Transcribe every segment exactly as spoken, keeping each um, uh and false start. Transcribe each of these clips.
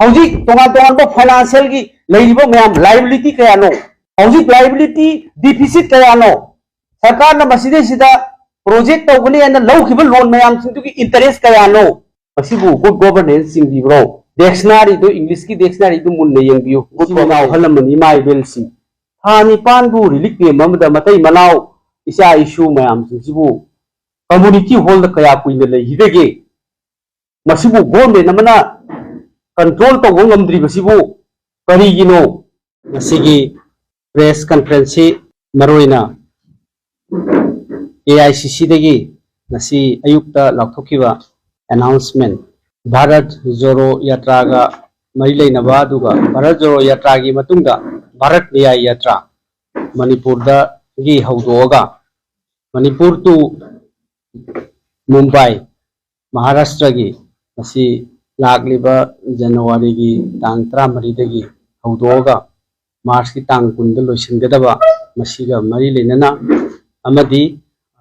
ꯍꯧꯖꯤꯛ ꯇꯣꯉꯥꯟ ꯇꯣꯉꯥꯟꯕ ꯐꯥꯏꯅꯥꯟꯁꯤꯌꯦꯜꯒꯤ ꯂꯩꯔꯤꯕ ꯃꯌꯥꯝ, ꯂꯥꯏꯕꯤꯂꯤꯇꯤ ꯀꯌꯥꯅꯣ? ꯍꯧꯖꯤꯛ ꯂꯥꯏꯕꯤꯂꯤꯇꯤ ꯗꯤꯐꯤꯁꯤꯠ ꯀꯌꯥꯅꯣ? ꯁꯔꯀꯥꯔꯅ ꯃꯁꯤꯗꯩꯁꯤꯗ ꯄ꯭ꯔꯣꯖꯦꯛ ꯇꯧꯒꯅꯤ ꯍꯥꯏꯅ ꯂꯧꯈꯤꯕ ꯂꯣꯟ ꯃꯌꯥꯝꯁꯤꯡꯗꯨꯒꯤ ꯏꯟꯇꯔꯦꯁ ꯀꯌꯥꯅꯣ? ꯃꯁꯤꯕꯨ ꯒꯨꯗ ꯒꯣꯚꯔꯅꯦꯟꯁ ꯆꯤꯡꯕꯤꯕ꯭ꯔꯣ? ꯗꯤꯛꯁꯅꯥꯔꯤꯗꯨ, ꯏꯪꯂꯤꯁꯀꯤ ꯗꯤꯛꯁꯅꯥꯔꯤꯗꯨ ꯃꯨꯟꯅ ꯌꯦꯡꯕꯤꯌꯨ꯫ ꯃꯆꯤꯟ ꯃꯅꯥꯎ ꯑꯍꯜ ꯂꯃꯟ, ꯏꯃꯥ ꯏꯕꯦꯜꯁꯤꯡ, ꯊꯥ ꯅꯤꯄꯥꯟꯕꯨ ꯔꯤꯂꯤꯐ ꯀꯦꯝ ꯑꯃꯗ ꯃꯇꯩ ꯃꯅꯥꯎ, ꯏꯆꯥ ꯏꯁꯨ ꯃꯌꯥꯝꯁꯤꯡꯁꯤꯕꯨ ꯀꯝꯃꯨꯅꯤꯇꯤ ꯍꯣꯜꯗ ꯀꯌꯥ ꯀꯨꯏꯅ ꯂꯩꯈꯤꯒꯗꯒꯦ? ꯃꯁꯤꯕꯨ ꯒꯣꯔꯃꯦꯟ ꯑꯃꯅ ꯀꯟꯇ꯭ꯔꯣꯜ ꯇꯧꯕ ꯉꯝꯗ꯭ꯔꯤꯕꯁꯤꯕꯨ ꯀꯔꯤꯒꯤꯅꯣ? ꯉꯁꯤꯒꯤ ꯄ꯭ꯔꯦꯁ ꯀꯟꯐꯔꯦꯟꯁꯁꯤ ꯃꯔꯨꯑꯣꯏꯅ ꯑꯦ ꯑꯥꯏ ꯁꯤ ꯁꯤꯗꯒꯤ ꯉꯁꯤ ꯑꯌꯨꯛꯇ ꯂꯥꯎꯊꯣꯛꯈꯤꯕ ꯑꯦꯅꯥꯎꯟꯁꯃꯦꯟ, ꯚꯥꯔꯠ ꯖꯣꯔꯣ ꯌꯥꯇ꯭ꯔꯥꯒ ꯃꯔꯤ ꯂꯩꯅꯕ, ꯑꯗꯨꯒ ꯚꯥꯔꯠ ꯖꯣꯔꯣ ꯌꯥꯇ꯭ꯔꯥꯒꯤ ꯃꯇꯨꯡꯗ ꯚꯥꯔꯠ ꯅ꯭ꯌꯥꯌ ꯌꯥꯇ꯭ꯔꯥ, ꯃꯅꯤꯄꯨꯔꯗꯒꯤ ꯍꯧꯗꯣꯛꯑꯒ ꯃꯅꯤꯄꯨꯔ ꯇꯨ ꯃꯨꯝꯕꯥꯏ, ꯃꯍꯥꯔꯥꯁꯇ꯭ꯔꯒꯤ, ꯃꯁꯤ ꯂꯥꯛꯂꯤꯕ ꯖꯅꯋꯥꯔꯤꯒꯤ ꯇꯥꯡ ꯇꯔꯥꯃꯔꯤꯗꯒꯤ ꯍꯧꯗꯣꯛꯑꯒ ꯃꯥꯔꯆꯀꯤ ꯇꯥꯡ ꯀꯨꯟꯗ ꯂꯣꯏꯁꯤꯟꯒꯗꯕ, ꯃꯁꯤꯒ ꯃꯔꯤ ꯂꯩꯅꯅ ꯑꯃꯗꯤ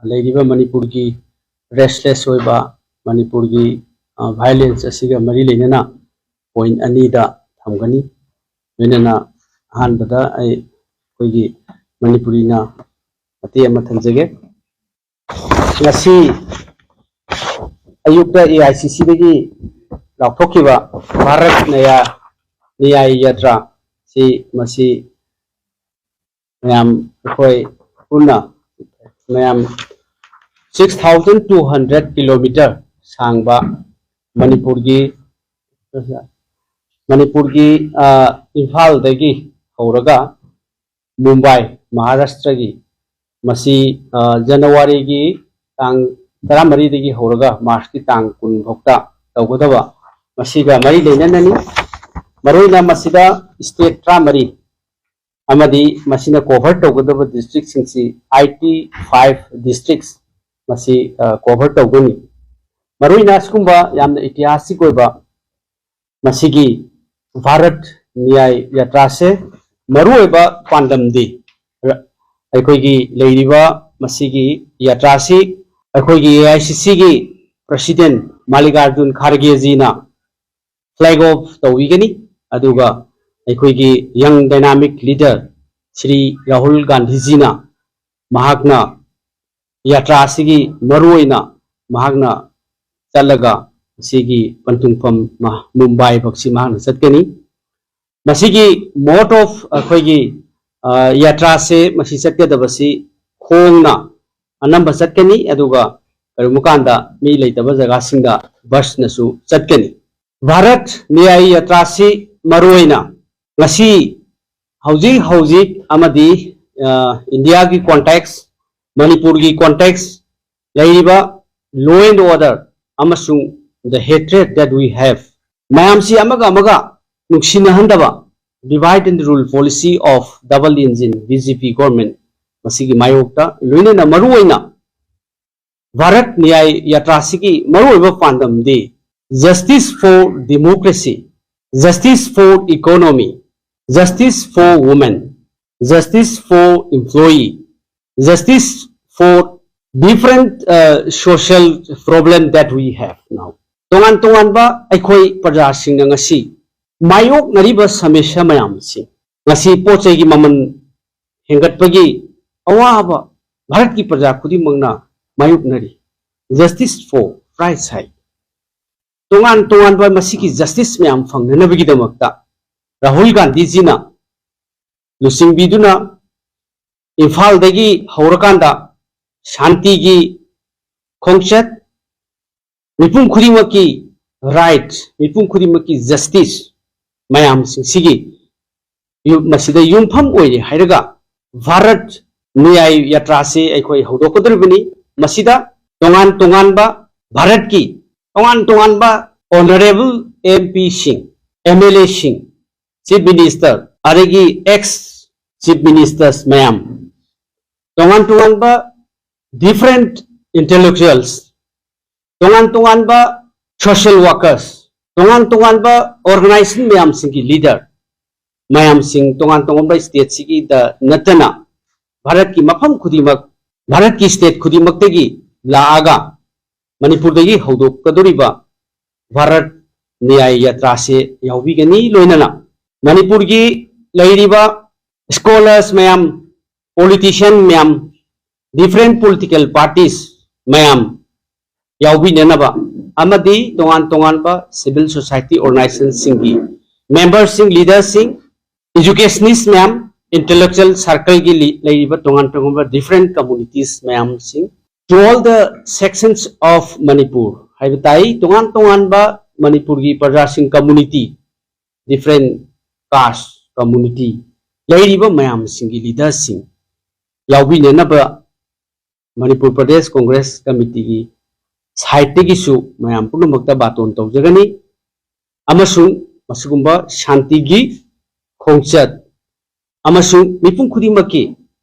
ꯂꯩꯔꯤꯕ ꯃꯅꯤꯄꯨꯔꯒꯤ ꯔꯦꯁꯂꯦꯁ ꯑꯣꯏꯕ ꯃꯅꯤꯄꯨꯔꯒꯤ, ꯑ, ꯚꯥꯏꯑꯣꯂꯦꯟꯁ ꯑꯁꯤꯒ ꯃꯔꯤ ꯂꯩꯅꯅ ꯄꯣꯏꯟ ꯑꯅꯤꯗ ꯊꯝꯒꯅꯤ꯫ ꯂꯣꯏꯅꯅ ꯑꯍꯥꯟꯕꯗ ꯑꯩ ꯑꯩꯈꯣꯏꯒꯤ ꯃꯅꯤꯄꯨꯔꯤꯅ ꯃꯇꯦꯛ ꯑꯃ ꯊꯝꯖꯒꯦ꯫ ꯉꯁꯤ ꯑꯌꯨꯛꯇ ꯑꯦ ꯑꯥꯏ ꯁꯤ ꯁꯤꯗꯒꯤ ꯂꯥꯎꯊꯣꯛꯈꯤꯕ ꯚꯥꯔꯠ ꯅꯌꯥ, ꯅ꯭ꯌꯥꯌ ꯌꯥꯇ꯭ꯔꯥ ꯁꯤ, ꯃꯁꯤ ꯃꯌꯥꯝ ꯑꯩꯈꯣꯏ ꯄꯨꯟꯅ ꯃꯌꯥꯝ six thousand two hundred kilometer ꯁꯥꯡꯕ ꯃꯅꯤꯄꯨꯔꯒꯤ, ꯃꯅꯤꯄꯨꯔꯒꯤ, ꯑ, ꯏꯝꯐꯥꯜꯗꯒꯤ ꯍꯧꯔꯒ ꯃꯨꯝꯕꯥꯏ, ꯃꯍꯥꯔꯥꯁꯇ꯭ꯔꯒꯤ, ꯃꯁꯤ, ꯑ, ꯖꯅꯋꯥꯔꯤꯒꯤ ꯇꯥꯡ ꯇꯔꯥꯃꯔꯤꯗꯒꯤ ꯍꯧꯔꯒ ꯃꯥꯔꯆꯀꯤ ꯇꯥꯡ ꯀꯨꯟ ꯐꯥꯎꯗ ꯇꯧꯒꯗꯕ, ꯃꯁꯤꯒ ꯃꯔꯤ ꯂꯩꯅꯅꯅꯤ꯫ ꯃꯔꯨꯑꯣꯏꯅ ꯃꯁꯤꯗ ꯁ꯭ꯇꯦꯠ ꯇꯔꯥꯃꯔꯤ ꯑꯃꯗꯤ ꯃꯁꯤꯅ ꯀꯣꯚꯔ ꯇꯧꯒꯗꯕ ꯗꯤꯁꯇ꯭ꯔꯤꯛꯁꯤꯡꯁꯤ eighty five districts ꯃꯁꯤ, ꯑ, ꯀꯣꯚꯔ ꯇꯧꯒꯅꯤ꯫ ꯃꯔꯨꯑꯣꯏꯅ ꯑꯁꯤꯒꯨꯝꯕ ꯌꯥꯝꯅ ꯏꯇꯤꯍꯥꯁꯤꯛ ꯑꯣꯏꯕ ꯃꯁꯤꯒꯤ ꯚꯥꯔꯠ ꯅ꯭ꯌꯥꯌ ꯌꯥꯇ꯭ꯔꯥꯁꯦ ꯃꯔꯨꯑꯣꯏꯕ ꯄꯥꯟꯗꯝꯗꯤ, ꯔ-, ꯑꯩꯈꯣꯏꯒꯤ ꯂꯩꯔꯤꯕ ꯃꯁꯤꯒꯤ ꯌꯥꯇ꯭ꯔꯥꯁꯤ ꯑꯩꯈꯣꯏꯒꯤ ꯑꯦ ꯑꯥꯏ ꯁꯤ ꯁꯤꯒꯤ ꯄ꯭ꯔꯁꯤꯗꯦꯟ ꯃꯥꯜꯂꯤꯀꯥꯔꯖꯨꯟ ꯈꯥꯔꯒꯦꯖꯤꯅ flag off ꯇꯧꯕꯤꯒꯅꯤ꯫ ꯑꯗꯨꯒ ꯑꯩꯈꯣꯏꯒꯤ young dynamic leader Shri Rahul ꯒꯥꯟꯙꯤꯖꯤꯅ ꯃꯍꯥꯛꯅ ꯌꯥꯇ꯭ꯔꯥ ꯑꯁꯤꯒꯤ ꯃꯔꯨꯑꯣꯏꯅ ꯃꯍꯥꯛꯅ ꯆꯠꯂꯒ ꯑꯁꯤꯒꯤ ꯄꯟꯊꯨꯡꯐꯝ ꯃ-, ꯃꯨꯝꯕꯥꯏ ꯐꯥꯎꯁꯤ ꯃꯍꯥꯛꯅ ꯆꯠꯀꯅꯤ꯫ ꯃꯁꯤꯒꯤ mode of ꯑꯩꯈꯣꯏꯒꯤ, ꯑ, ꯌꯥꯇ꯭ꯔꯥꯁꯦ ꯃꯁꯤ ꯆꯠꯀꯗꯕꯁꯤ ꯈꯣꯡꯅ ꯑꯅꯝꯕ ꯆꯠꯀꯅꯤ, ꯑꯗꯨꯒ ꯀꯔꯤꯒꯨꯝꯕ ꯀꯥꯟꯗ ꯃꯤ ꯂꯩꯇꯕ ꯖꯒꯥꯁꯤꯡꯗ ꯕꯁꯅꯁꯨ ꯆꯠꯀꯅꯤ꯫ ꯚꯥꯔꯠ ꯅ꯭ꯌꯥꯌ ꯌꯥꯇ꯭ꯔꯥꯁꯤ ꯃꯔꯨꯑꯣꯏꯅ ꯉꯁꯤ ꯍꯧꯖꯤꯛ ꯍꯧꯖꯤꯛ ꯑꯃꯗꯤ, ꯑ, ꯏꯟꯗꯤꯌꯥꯒꯤ context, ꯃꯅꯤꯄꯨꯔꯒꯤ context ꯂꯩꯔꯤꯕ law and order ꯑꯃꯁꯨꯡ the hatred that we have, ꯃꯌꯥꯝꯁꯤ ꯑꯃꯒ ꯑꯃꯒ ꯅꯨꯡꯁꯤꯅꯍꯟꯗꯕ, divide and rule policy of double engine B J P government, ꯃꯁꯤꯒꯤ ꯃꯥꯌꯣꯛꯇ, ꯂꯣꯏꯅꯅ ꯃꯔꯨꯑꯣꯏꯅ ꯚꯥꯔꯠ ꯅ꯭ꯌꯥꯌ ꯌꯥꯇ꯭ꯔꯥꯁꯤꯒꯤ ꯃꯔꯨꯑꯣꯏꯕ ꯄꯥꯟꯗꯝꯗꯤ justice for democracy, justice for economy, justice for women, justice for employee, justice for different, uh, social problem that we have now. ꯇꯣꯉꯥꯟ ꯇꯣꯉꯥꯟꯕ ꯑꯩꯈꯣꯏ ꯄ꯭ꯔꯖꯥꯁꯤꯡꯅ ꯉꯁꯤ ꯃꯥꯌꯣꯛꯅꯔꯤꯕ ꯁꯃꯁ꯭ꯌꯥ ꯃꯌꯥꯝꯁꯤ, ꯉꯁꯤ ꯄꯣꯠ ꯆꯩꯒꯤ ꯃꯃꯜ ꯍꯦꯟꯒꯠꯄꯒꯤ ꯑꯋꯥꯕ ꯚꯥꯔꯠꯀꯤ ꯄ꯭ꯔꯖꯥ ꯈꯨꯗꯤꯡꯃꯛꯅ ꯃꯥꯌꯣꯛꯅꯔꯤ꯫ Justice for rights ꯍꯥꯏ꯫ ꯇꯣꯉꯥꯟ ꯇꯣꯉꯥꯟꯕ ꯃꯁꯤꯒꯤ justice ꯃꯌꯥꯝ ꯐꯪꯅꯅꯕꯒꯤꯗꯃꯛꯇ ꯔꯥꯍꯨꯜ ꯒꯥꯟꯙꯤꯖꯤꯅ ꯂꯨꯆꯤꯡꯕꯤꯗꯨꯅ ꯏꯝꯐꯥꯜꯗꯒꯤ ꯍꯧꯔꯀꯥꯟꯗ ꯁꯥꯟꯇꯤꯒꯤ ꯈꯣꯡꯆꯠ, ꯃꯤꯄꯨꯝ ꯈꯨꯗꯤꯡꯃꯛꯀꯤ right, ꯃꯤꯄꯨꯝ ꯈꯨꯗꯤꯡꯃꯛꯀꯤ justice ꯃꯌꯥꯝꯁꯤꯡꯁꯤꯒꯤ ꯌꯨ-, ꯃꯁꯤꯗ ꯌꯨꯝꯐꯝ ꯑꯣꯏꯔꯦ ꯍꯥꯏꯔꯒ ꯚꯥꯔꯠ ꯅ꯭ꯌꯥꯌ ꯌꯥꯇ꯭ꯔꯥꯁꯤ ꯑꯩꯈꯣꯏ ꯍꯧꯗꯣꯛꯀꯗꯧꯔꯤꯕꯅꯤ꯫ ꯃꯁꯤꯗ ꯇꯣꯉꯥꯟ ꯇꯣꯉꯥꯟꯕ ꯚꯥꯔꯠꯀꯤ ꯇꯣꯉꯥꯟ ꯇꯣꯉꯥꯟꯕ honourable M P ꯁꯤꯡ, M L A ꯁꯤꯡ, Chief Minister, ꯑꯗꯒꯤ ex Chief Ministers ꯃꯌꯥꯝ, ꯇꯣꯉꯥꯟ ꯇꯣꯉꯥꯟꯕ different intellectuals, ꯇꯣꯉꯥꯟ ꯇꯣꯉꯥꯟꯕ social workers, ꯇꯣꯉꯥꯟ ꯇꯣꯉꯥꯟꯕ organization ꯃꯌꯥꯝꯁꯤꯡꯒꯤ leader ꯃꯌꯥꯝꯁꯤꯡ, ꯇꯣꯉꯥꯟ ꯇꯣꯉꯥꯟꯕ stateꯁꯤꯒꯤꯗ ꯅꯠꯇꯅ ꯚꯥꯔꯠꯀꯤ ꯃꯐꯝ ꯈꯨꯗꯤꯡꯃꯛ, ꯚꯥꯔꯠꯀꯤ state ꯈꯨꯗꯤꯡꯃꯛꯇꯒꯤ ꯂꯥꯛꯑꯒ ꯃꯅꯤꯄꯨꯔꯗꯒꯤ ꯍꯧꯗꯣꯛꯀꯗꯧꯔꯤꯕ ꯚꯥꯔꯠ ꯅ꯭ꯌꯥꯏ ꯌꯥꯇ꯭ꯔꯥꯁꯦ ꯌꯥꯎꯕꯤꯒꯅꯤ꯫ ꯂꯣꯏꯅꯅ ꯃꯅꯤꯄꯨꯔꯒꯤ ꯂꯩꯔꯤꯕ scholars ꯃꯌꯥꯝ, politician ꯃꯌꯥꯝ, different political parties ꯃꯌꯥꯝ ꯌꯥꯎꯕꯤꯅꯅꯕ ꯑꯃꯗꯤ ꯇꯣꯉꯥꯟ ꯇꯣꯉꯥꯟꯕ civil society organizationꯁꯤꯡꯒꯤ memberꯁꯤꯡ, leaderꯁꯤꯡ, educationist ꯃꯌꯥꯝ, intellectual circleꯒꯤ ꯂꯤ- ꯂꯩꯔꯤꯕ ꯇꯣꯉꯥꯟ ꯇꯣꯉꯥꯟꯕ different communities ꯃꯌꯥꯝꯁꯤꯡ, to all the sections of Manipur ꯍꯥꯏꯕ ꯇꯥꯏ꯫ ꯇꯣꯉꯥꯟ ꯇꯣꯉꯥꯟꯕ ꯃꯅꯤꯄꯨꯔꯒꯤ ꯄ꯭ꯔꯖꯥꯁꯤꯡ, community, different caste community ꯂꯩꯔꯤꯕ ꯃꯌꯥꯝꯁꯤꯡꯒꯤ leaderꯁꯤꯡ ꯌꯥꯎꯕꯤꯅꯅꯕ ꯃꯅꯤꯄꯨꯔ ꯄ꯭ꯔꯗꯦꯁ ꯀꯣꯡꯒ꯭ꯔꯦꯁ ꯀꯃꯤꯇꯤꯒꯤ sideꯇꯒꯤꯁꯨ ꯃꯌꯥꯝ ꯄꯨꯝꯅꯃꯛꯇ ꯕꯥꯇꯣꯟ ꯇꯧꯖꯒꯅꯤ꯫ ꯑꯃꯁꯨꯡ ꯃꯁꯤꯒꯨꯝꯕ ꯁꯥꯟꯇꯤꯒꯤ ꯈꯣꯡꯆꯠ ꯑꯃꯁꯨꯡ ꯃꯤꯄꯨꯝ ꯈꯨꯗꯤꯡꯃꯛꯀꯤ,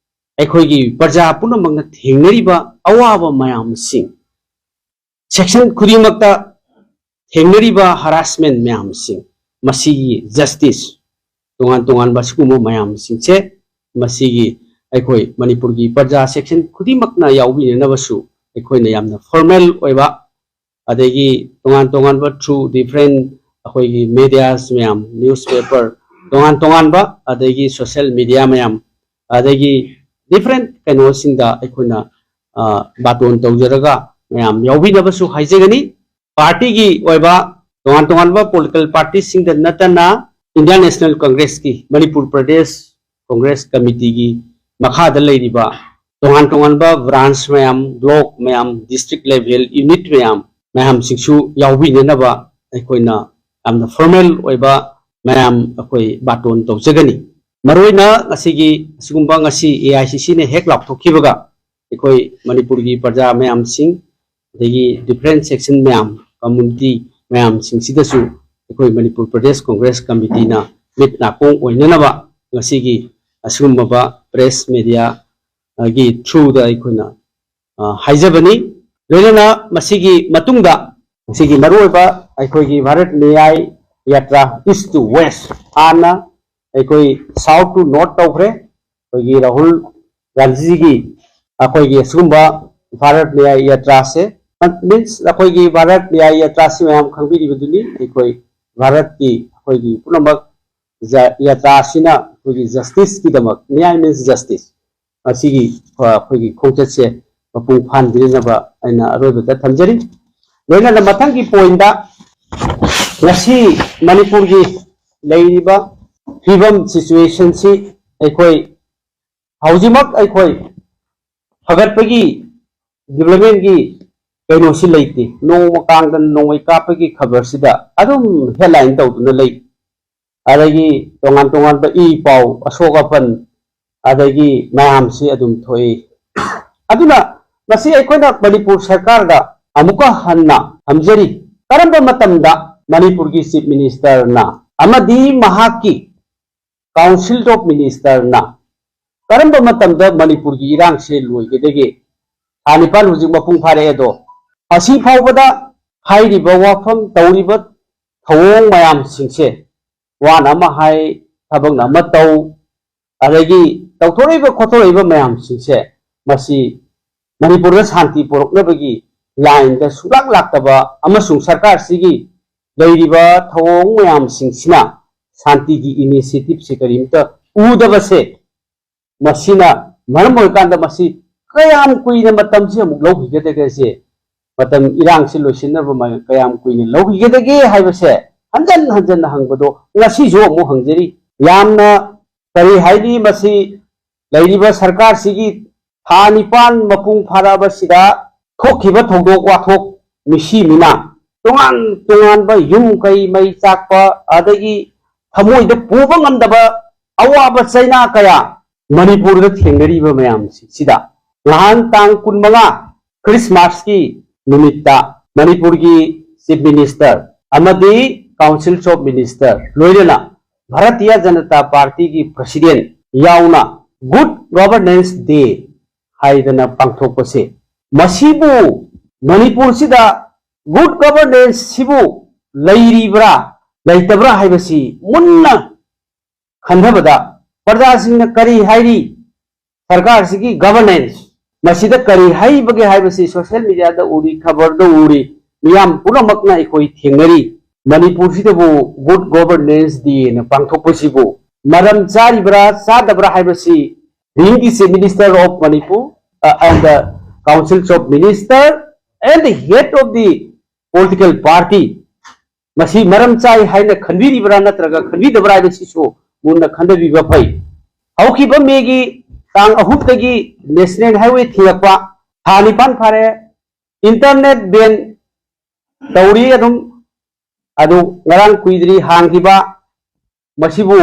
ꯑꯩꯈꯣꯏꯒꯤ ꯄ꯭ꯔꯖꯥ ꯄꯨꯝꯅꯃꯛꯅ ꯊꯦꯡꯅꯔꯤꯕ ꯑꯋꯥꯕ ꯃꯌꯥꯝꯁꯤꯡ, section ꯈꯨꯗꯤꯡꯃꯛꯇ ꯊꯦꯡꯅꯔꯤꯕ harassment ꯃꯌꯥꯝꯁꯤꯡ, ꯃꯁꯤꯒꯤ justice, ꯇꯣꯉꯥꯟ ꯇꯣꯉꯥꯟꯕ ꯁꯤꯒꯨꯝꯕ ꯃꯌꯥꯝꯁꯤꯡꯁꯦ, ꯃꯁꯤꯒꯤ ꯑꯩꯈꯣꯏ ꯃꯅꯤꯄꯨꯔꯒꯤ ꯄ꯭ꯔꯖꯥ section ꯈꯨꯗꯤꯡꯃꯛꯅ ꯌꯥꯎꯕꯤꯅꯅꯕꯁꯨ ꯑꯩꯈꯣꯏꯅ ꯌꯥꯝꯅ formal ꯑꯣꯏꯕ, ꯑꯗꯒꯤ ꯇꯣꯉꯥꯟ ꯇꯣꯉꯥꯟꯕ through different ꯑꯩꯈꯣꯏꯒꯤ medias ꯃꯌꯥꯝ, newspaper, ꯇꯣꯉꯥꯟ ꯇꯣꯉꯥꯟꯕ, ꯑꯗꯒꯤ social media ꯃꯌꯥꯝ, ꯑꯗꯒꯤ different ꯀꯩꯅꯣꯁꯤꯡꯗ ꯑꯩꯈꯣꯏꯅ, ꯑ, ꯕꯥꯇꯣꯟ ꯇꯧꯖꯔꯒ ꯃꯌꯥꯝ ꯌꯥꯎꯕꯤꯅꯕꯁꯨ ꯍꯥꯏꯖꯒꯅꯤ꯫ Partyꯒꯤ ꯑꯣꯏꯕ ꯇꯣꯉꯥꯟ ꯇꯣꯉꯥꯟꯕ political partyꯁꯤꯡꯗ ꯅꯠꯇꯅ Indian National Congressꯀꯤ ꯃꯅꯤꯄꯨꯔ ꯄ꯭ꯔꯗꯦꯁ ꯀꯣꯡꯒ꯭ꯔꯦꯁ ꯀꯃꯤꯇꯤꯒꯤ ꯃꯈꯥꯗ ꯂꯩꯔꯤꯕ ꯇꯣꯉꯥꯟ ꯇꯣꯉꯥꯟꯕ branch ꯃꯌꯥꯝ, block ꯃꯌꯥꯝ, district level unit ꯃꯌꯥꯝ, ꯃꯌꯥꯝꯁꯤꯡꯁꯨ ꯌꯥꯎꯕꯤꯅꯅꯕ ꯑꯩꯈꯣꯏꯅ ꯌꯥꯝꯅ formal ꯑꯣꯏꯕ ꯃꯌꯥꯝ ꯑꯩꯈꯣꯏ ꯕꯥꯇꯣꯟ ꯇꯧꯖꯒꯅꯤ꯫ ꯃꯔꯨꯑꯣꯏꯅ ꯉꯁꯤꯒꯤ, ꯑꯁꯤꯒꯨꯝꯕ ꯉꯁꯤ AICCꯅ ꯍꯦꯛ ꯂꯥꯎꯊꯣꯛꯈꯤꯕꯒ ꯑꯩꯈꯣꯏ ꯃꯅꯤꯄꯨꯔꯒꯤ ꯄ꯭ꯔꯖꯥ ꯃꯌꯥꯝꯁꯤꯡ, ꯑꯗꯒꯤ different section ꯃꯌꯥꯝ, community ꯃꯌꯥꯝꯁꯤꯡꯁꯤꯗꯁꯨ ꯑꯩꯈꯣꯏ ꯃꯅꯤꯄꯨꯔ ꯄ꯭ꯔꯗꯦꯁ ꯀꯣꯡꯒ꯭ꯔꯦꯁ ꯀꯃꯤꯇꯤꯅ ꯃꯤꯠ ꯅꯥꯀꯣꯡ ꯑꯣꯏꯅꯅꯕ ꯉꯁꯤꯒꯤ ꯑꯁꯤꯒꯨꯝꯂꯕ press mediaꯒꯤ throughꯗ ꯑꯩꯈꯣꯏꯅ, ꯑ, ꯍꯥꯏꯖꯕꯅꯤ꯫ ꯂꯣꯏꯅꯅ ꯃꯁꯤꯒꯤ ꯃꯇꯨꯡꯗ ꯉꯁꯤꯒꯤ ꯃꯔꯨꯑꯣꯏꯕ ꯑꯩꯈꯣꯏꯒꯤ ꯚꯥꯔꯠ ꯅ꯭ꯌꯥꯏ ꯌꯥꯇ꯭ꯔꯥ East to West, ꯍꯥꯟꯅ ꯑꯩꯈꯣꯏ South to North ꯇꯧꯈ꯭ꯔꯦ꯫ ꯑꯩꯈꯣꯏꯒꯤ ꯔꯥꯍꯨꯜ ꯒꯥꯟꯙꯤꯖꯤꯒꯤ ꯑꯩꯈꯣꯏꯒꯤ ꯑꯁꯤꯒꯨꯝꯕ ꯚꯥꯔꯠ ꯅ꯭ꯌꯥꯏ ꯌꯥꯇ꯭ꯔꯥꯁꯦ ꯃꯤꯟꯁ ꯑꯩꯈꯣꯏꯒꯤ ꯚꯥꯔꯠ ꯅ꯭ꯌꯥꯌ ꯌꯥꯇ꯭ꯔꯥꯁꯤ ꯃꯌꯥꯝ ꯈꯪꯕꯤꯔꯤꯕꯗꯨꯅꯤ꯫ ꯑꯩꯈꯣꯏ ꯚꯥꯔꯠꯀꯤ ꯑꯩꯈꯣꯏꯒꯤ ꯄꯨꯝꯅꯃꯛ ꯖ- ꯌꯥꯇ꯭ꯔꯥꯁꯤꯅ ꯑꯩꯈꯣꯏꯒꯤ ꯖꯁꯇꯤꯁꯀꯤꯗꯃꯛ, ꯅ꯭ꯌꯥꯌ ꯃꯤꯟꯁ ꯖꯁꯇꯤꯁ, ꯃꯁꯤꯒꯤ ꯑ, ꯑꯩꯈꯣꯏꯒꯤ ꯈꯣꯡꯆꯠꯁꯦ ꯃꯄꯨꯡ ꯐꯥꯍꯟꯕꯤꯅꯅꯕ ꯑꯩꯅ ꯑꯔꯣꯏꯕꯗ ꯊꯝꯖꯔꯤ꯫ ꯂꯣꯏꯅꯅ ꯃꯊꯪꯒꯤ ꯄꯣꯏꯟꯗ ꯉꯁꯤ ꯃꯅꯤꯄꯨꯔꯒꯤ ꯂꯩꯔꯤꯕ ꯐꯤꯕꯝ, ꯁꯤꯆꯨꯋꯦꯁꯟꯁꯤ ꯑꯩꯈꯣꯏ ꯍꯧꯖꯤꯛꯃꯛ ꯑꯩꯈꯣꯏ ꯐꯒꯠꯄꯒꯤ, ꯗꯤꯕ꯭ꯂꯞꯃꯦꯟꯒꯤ ꯀꯩꯅꯣꯁꯤ ꯂꯩꯇꯦ꯫ ꯅꯣꯡꯃ ꯀꯥꯡꯗꯅ ꯅꯣꯡꯃꯩ ꯀꯥꯞꯄꯒꯤ ꯈꯕꯔꯁꯤꯗ ꯑꯗꯨꯝ ꯍꯦꯗꯂꯥꯏꯟ ꯇꯧꯗꯨꯅ ꯂꯩ꯫ ꯑꯗꯒꯤ ꯇꯣꯉꯥꯟ ꯇꯣꯉꯥꯟꯕ ꯏ ꯄꯥꯎ, ꯑꯁꯣꯛ ꯑꯄꯟ, ꯑꯗꯒꯤ ꯃꯌꯥꯝꯁꯤ ꯑꯗꯨꯝ ꯊꯣꯛꯏ꯫ ꯑꯗꯨꯅ ꯃꯁꯤ ꯑꯩꯈꯣꯏꯅ ꯃꯅꯤꯄꯨꯔ ꯁꯔꯀꯥꯔꯗ ꯑꯃꯨꯛꯀ ꯍꯟꯅ ꯍꯪꯖꯔꯤ, ꯀꯔꯝꯕ ꯃꯇꯝꯗ ꯃꯅꯤꯄꯨꯔꯒꯤ ꯆꯤꯐ ꯃꯤꯅꯤꯁꯇꯔꯅ ꯑꯃꯗꯤ ꯃꯍꯥꯛꯀꯤ ꯀꯥꯎꯟꯁꯤꯜ ꯑꯣꯐ ꯃꯤꯅꯤꯁꯇꯔꯅ ꯀꯔꯝꯕ ꯃꯇꯝꯗ ꯃꯅꯤꯄꯨꯔꯒꯤ ꯏꯔꯥꯡꯁꯦ ꯂꯣꯏꯒꯗꯒꯦ? ꯊꯥ ꯅꯤꯄꯥꯟ ꯍꯧꯖꯤꯛ ꯃꯄꯨꯡ ꯐꯥꯔꯛꯑꯦ, ꯑꯗꯣ ꯉꯁꯤ ꯐꯥꯎꯕꯗ ꯍꯥꯏꯔꯤꯕ ꯋꯥꯐꯝ, ꯇꯧꯔꯤꯕ ꯊꯧꯑꯣꯡ ꯃꯌꯥꯝꯁꯤꯡꯁꯦ, ꯋꯥꯅ ꯑꯃ ꯍꯥꯏ, ꯊꯕꯛꯅ ꯑꯃ ꯇꯧ, ꯑꯗꯒꯤ ꯇꯧꯊꯣꯔꯛꯏꯕ ꯈꯣꯠꯇꯣꯔꯛꯏꯕ ꯃꯌꯥꯝꯁꯤꯡꯁꯦ, ꯃꯁꯤ ꯃꯅꯤꯄꯨꯔꯗ ꯁꯥꯟꯇꯤ ꯄꯨꯔꯛꯅꯕꯒꯤ ꯂꯥꯏꯟꯗ ꯁꯨꯡꯂꯥꯛ ꯂꯥꯛꯇꯕ ꯑꯃꯁꯨꯡ ꯁꯔꯀꯥꯔꯁꯤꯒꯤ ꯂꯩꯔꯤꯕ ꯊꯧꯑꯣꯡ ꯃꯌꯥꯝꯁꯤꯡꯁꯤꯅ ꯁꯥꯟꯇꯤꯒꯤ ꯏꯅꯤꯁꯤꯌꯦꯇꯤꯞꯁꯦ ꯀꯔꯤꯝꯇ ꯎꯗꯕꯁꯦ, ꯃꯁꯤꯅ ꯃꯔꯝ ꯑꯣꯏꯔꯀꯥꯟꯗ ꯃꯁꯤ ꯀꯌꯥꯝ ꯀꯨꯏꯅ ꯃꯇꯝꯁꯤ ꯑꯃꯨꯛ ꯂꯧꯈꯤꯒꯗꯒꯦꯁꯦ, ꯃꯇꯝ, ꯏꯔꯥꯡꯁꯤ ꯂꯣꯏꯁꯤꯟꯅꯕ ꯃ-, ꯀꯌꯥꯝ ꯀꯨꯏꯅ ꯂꯧꯈꯤꯒꯗꯒꯦ ꯍꯥꯏꯕꯁꯦ ꯍꯟꯖꯟ ꯍꯟꯖꯟꯅ ꯍꯪꯕꯗꯣ ꯉꯁꯤꯁꯨ ꯑꯃꯨꯛ ꯍꯪꯖꯔꯤ꯫ ꯌꯥꯝꯅ, ꯀꯔꯤ ꯍꯥꯏꯅꯤ, ꯃꯁꯤ ꯂꯩꯔꯤꯕ ꯁꯔꯀꯥꯔꯁꯤꯒꯤ ꯊꯥ ꯅꯤꯄꯥꯟ ꯃꯄꯨꯡ ꯐꯥꯔꯛꯑꯕꯁꯤꯗ ꯊꯣꯛꯈꯤꯕ ꯊꯧꯗꯣꯛ ꯋꯥꯊꯣꯛ, ꯃꯤꯁꯤ ꯃꯤꯅꯥ, ꯇꯣꯉꯥꯟ ꯇꯣꯉꯥꯟꯕ ꯌꯨꯝ ꯀꯩ ꯃꯩ ꯆꯥꯛꯄ, ꯑꯗꯒꯤ ꯊꯃꯣꯏꯗ ꯄꯨꯕ ꯉꯝꯗꯕ ꯑꯋꯥꯕ ꯆꯩꯅꯥ ꯀꯌꯥ ꯃꯅꯤꯄꯨꯔꯗ ꯊꯦꯡꯅꯔꯤꯕ ꯃꯌꯥꯝꯁꯤꯗ, ꯅꯍꯥꯟ ꯇꯥꯡ ꯀꯨꯟꯃꯉꯥ, ꯈ꯭ꯔꯤꯁꯃꯥꯁꯀꯤ ꯅꯨꯃꯤꯠꯇ ꯃꯅꯤꯄꯨꯔꯒꯤ ꯆꯤꯐ ꯃꯤꯅꯤꯁꯇꯔ ꯑꯃꯗꯤ ꯀꯥꯎꯟꯁꯤꯜ ꯑꯣꯐ ꯃꯤꯅꯤꯁꯇꯔ, ꯂꯣꯏꯅꯅ ꯚꯥꯔꯇꯤꯌ ꯖꯅꯇꯥ ꯄꯥꯔꯇꯤꯒꯤ ꯄ꯭ꯔꯁꯤꯗꯦꯟ ꯌꯥꯎꯅ ꯒꯨꯗ ꯒꯚꯔꯅꯦꯟꯁ ꯗꯦ ꯍꯥꯏꯗꯅ ꯄꯥꯡꯊꯣꯛꯄꯁꯦ, ꯃꯁꯤꯕꯨ, ꯃꯅꯤꯄꯨꯔꯁꯤꯗ ꯒꯨꯗ ꯒꯚꯔꯅꯦꯟꯁ ꯁꯤꯕꯨ ꯂꯩꯔꯤꯕ꯭ꯔꯥ ꯂꯩꯇꯕ꯭ꯔꯥ ꯍꯥꯏꯕꯁꯤ ꯃꯨꯟꯅ ꯈꯟꯊꯕꯗ ꯄ꯭ꯔꯖꯥꯁꯤꯡꯅ ꯀꯔꯤ ꯍꯥꯏꯔꯤ? ꯁꯔꯀꯥꯔꯁꯤꯒꯤ ꯒꯚꯔꯅꯦꯟꯁ, ꯃꯁꯤꯗ ꯀꯔꯤ ꯍꯥꯏꯕꯒꯦ ꯍꯥꯏꯕꯁꯤ social media ꯗ ꯎꯔꯤ, ꯈꯕꯔꯗ ꯎꯔꯤ, ꯃꯤꯌꯥꯝ ꯄꯨꯝꯅꯃꯛꯅ ꯑꯩꯈꯣꯏ ꯊꯦꯡꯅꯔꯤ꯫ ꯃꯅꯤꯄꯨꯔꯁꯤꯗꯕꯨ Good Governance Day ꯅ ꯄꯥꯡꯊꯣꯛꯄꯁꯤꯕꯨ ꯃꯔꯝ ꯆꯥꯔꯤꯕ꯭ꯔꯥ ꯆꯥꯗꯕ꯭ꯔꯥ ꯍꯥꯏꯕꯁꯤ, being the Chief Minister of Manipur, uh, and the Council of Minister and the head of the political party, ꯃꯁꯤ ꯃꯔꯝ ꯆꯥꯏ ꯍꯥꯏꯅ ꯈꯟꯕꯤꯔꯤꯕ꯭ꯔꯥ ꯅꯠꯇ꯭ꯔꯒ ꯈꯟꯕꯤꯗꯕ꯭ꯔꯥ ꯍꯥꯏꯕꯁꯤꯁꯨ ꯃꯨꯟꯅ ꯈꯟꯊꯕꯤꯕ ꯐꯩ꯫ ꯍꯧꯈꯤꯕ ꯃꯦꯒꯤ ꯇꯥꯡ ꯑꯍꯨꯝꯗꯒꯤ National Highway ꯊꯤꯡꯂꯛꯄ ꯊꯥ ꯅꯤꯄꯥꯟ ꯐꯥꯔꯦ꯫ Internet ban ꯇꯧꯔꯤ ꯑꯗꯨꯝ꯫ ꯑꯗꯨ ꯉꯔꯥꯡ ꯀꯨꯏꯗ꯭ꯔꯤ ꯍꯥꯡꯈꯤꯕ꯫ ꯃꯁꯤꯕꯨ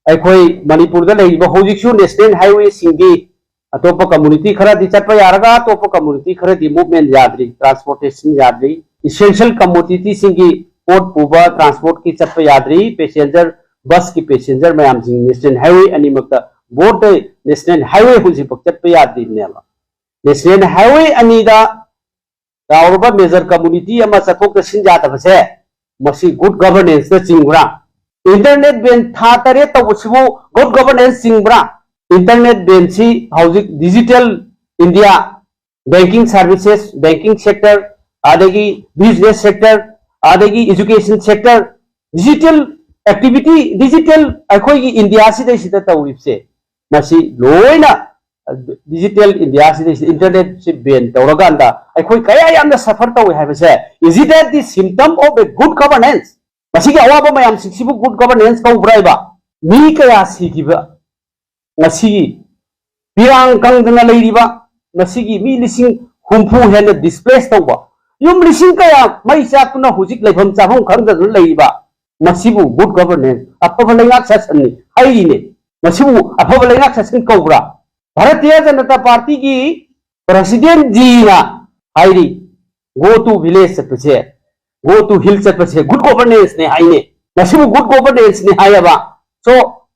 ꯑꯩꯈꯣꯏ ꯃꯅꯤꯄꯨꯔꯗ ꯂꯩꯔꯤꯕ ꯍꯧꯖꯤꯛꯁꯨ National Highway ꯁꯤꯡꯗꯤ ꯑꯇꯣꯞꯄ community ꯈꯔꯗꯤ ꯆꯠꯄ ꯌꯥꯔꯒ, ꯑꯇꯣꯞꯄ community ꯈꯔꯗꯤ movement ꯌꯥꯗ꯭ꯔꯤ, transportation ꯌꯥꯗ꯭ꯔꯤ꯫ Essential commodity ꯁꯤꯡꯒꯤ ꯄꯣꯠ ꯄꯨꯕ transport ꯀꯤ ꯆꯠꯄ ꯌꯥꯗ꯭ꯔꯤ꯫ Passenger, bus ꯀꯤ passenger ꯃꯌꯥꯝꯁꯤꯡ National Highway ꯑꯅꯤꯃꯛꯇ, both National Highway ꯍꯧꯖꯤꯛꯐꯥꯎ ꯆꯠꯄ ꯌꯥꯗ꯭ꯔꯤꯕꯅꯦꯕ꯫ National Highway ꯑꯅꯤꯗ ꯆꯥꯎꯔꯕ major community ꯑꯃ ꯆꯠꯊꯣꯛ ꯆꯠꯁꯤꯟ ꯌꯥꯗꯕꯁꯦ, ꯃꯁꯤ good governance ꯅ ꯆꯤꯡꯕ꯭ꯔꯥ? Internet ban ꯊꯥ ꯇꯔꯦꯠ ꯇꯧꯕꯁꯤꯕꯨ good governance ꯆꯤꯡꯕ꯭ꯔꯥ? Internet ban ꯁꯤ ꯍꯧꯖꯤꯛ digital India, banking services, banking sector, ꯑꯗꯒꯤ business sector, ꯑꯗꯒꯤ education sector, digital activity, digital ꯑꯩꯈꯣꯏꯒꯤ ꯏꯟꯗꯤꯌꯥꯁꯤꯗꯩꯁꯤꯗ ꯇꯧꯔꯤꯕꯁꯦ, ꯃꯁꯤ ꯂꯣꯏꯅ digital ꯏꯟꯗꯤꯌꯥꯁꯤꯗꯩꯁꯤꯗ internet ꯁꯤ ban ꯇꯧꯔꯀꯥꯟꯗ ꯑꯩꯈꯣꯏ ꯀꯌꯥ ꯌꯥꯝꯅ suffer ꯇꯧꯏ ꯍꯥꯏꯕꯁꯦ, is it that the symptom of a good governance? ꯃꯁꯤꯒꯤ ꯑꯋꯥꯕ ꯃꯌꯥꯝꯁꯤꯡꯁꯤꯕꯨ good governance ꯀꯧꯕ꯭ꯔꯥ ꯍꯥꯏꯕ? ꯃꯤ ꯀꯌꯥ ꯁꯤꯈꯤꯕ, ꯉꯁꯤꯒꯤ ꯄꯤꯔꯥꯡ ꯀꯪꯗꯅ ꯂꯩꯔꯤꯕ, ꯉꯁꯤꯒꯤ ꯃꯤ ꯂꯤꯁꯤꯡ ꯍꯨꯝꯐꯨ ꯍꯦꯟꯅ displace ꯇꯧꯕ, ꯌꯨꯝ ꯂꯤꯁꯤꯡ ꯀꯌꯥ ꯃꯩ ꯆꯥꯛꯇꯨꯅ ꯍꯧꯖꯤꯛ ꯂꯩꯐꯝ ꯆꯥꯐꯝ ꯈꯪꯗꯗꯅ ꯂꯩꯔꯤꯕ, ꯃꯁꯤꯕꯨ good governance, ꯑꯐꯕ ꯂꯩꯉꯥꯛ ꯁꯥꯁꯟꯅꯤ ꯍꯥꯏꯔꯤꯅꯦ꯫ ꯃꯁꯤꯕꯨ ꯑꯐꯕ ꯂꯩꯉꯥꯛ ꯁꯥꯁꯟ ꯀꯧꯕ꯭ꯔꯥ? ꯚꯥꯔꯇꯤꯌ ꯖꯅꯇꯥ ꯄꯥꯔꯇꯤꯒꯤ president ꯖꯤꯅ ꯍꯥꯏꯔꯤ, "Go to village ꯆꯠꯄꯁꯦ, go to hill ꯆꯠꯄꯁꯦ good governance ꯅꯦ" ꯍꯥꯏꯅꯦ꯫ ꯃꯁꯤꯕꯨ good governance ꯅꯦ ꯍꯥꯏꯌꯦꯕ꯫ So,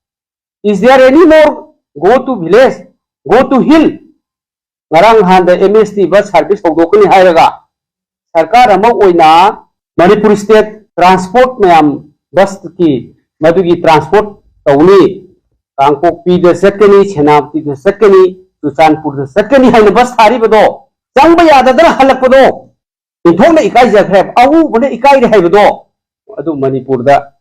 is there any more go to village, go to hill? ꯉꯔꯥꯡ ꯅꯍꯥꯟꯗ M S T bus service ꯍꯧꯗꯣꯛꯀꯅꯤ ꯍꯥꯏꯔꯒ, ꯁꯔꯀꯥꯔ ꯑꯃ ꯑꯣꯏꯅ ꯃꯅꯤꯄꯨꯔ state transport ꯃꯌꯥꯝ, bus ꯀꯤ ꯃꯗꯨꯒꯤ transport ꯇꯧꯅꯤ, ꯀꯥꯡꯄꯣꯛꯄꯤꯗ ꯆꯠꯀꯅꯤ, ꯁꯦꯅꯥꯄꯇꯤꯗ ꯆꯠꯀꯅꯤ, ꯆꯨꯔꯆꯥꯟꯄꯨꯔꯗ ꯆꯠꯀꯅꯤ ꯍꯥꯏꯅ ꯕꯁ ꯊꯥꯔꯤꯕꯗꯣ, ꯆꯪꯕ ꯌꯥꯗꯗꯅ ꯍꯜꯂꯛꯄꯗꯣ, ꯏꯟꯊꯣꯛꯅ ꯏꯀꯥꯏꯖꯈ꯭ꯔꯦ, ꯑꯎꯕꯅ ꯏꯀꯥꯏꯔꯦ ꯍꯥꯏꯕꯗꯣ꯫ ꯑꯗꯨ ꯃꯅꯤꯄꯨꯔꯗ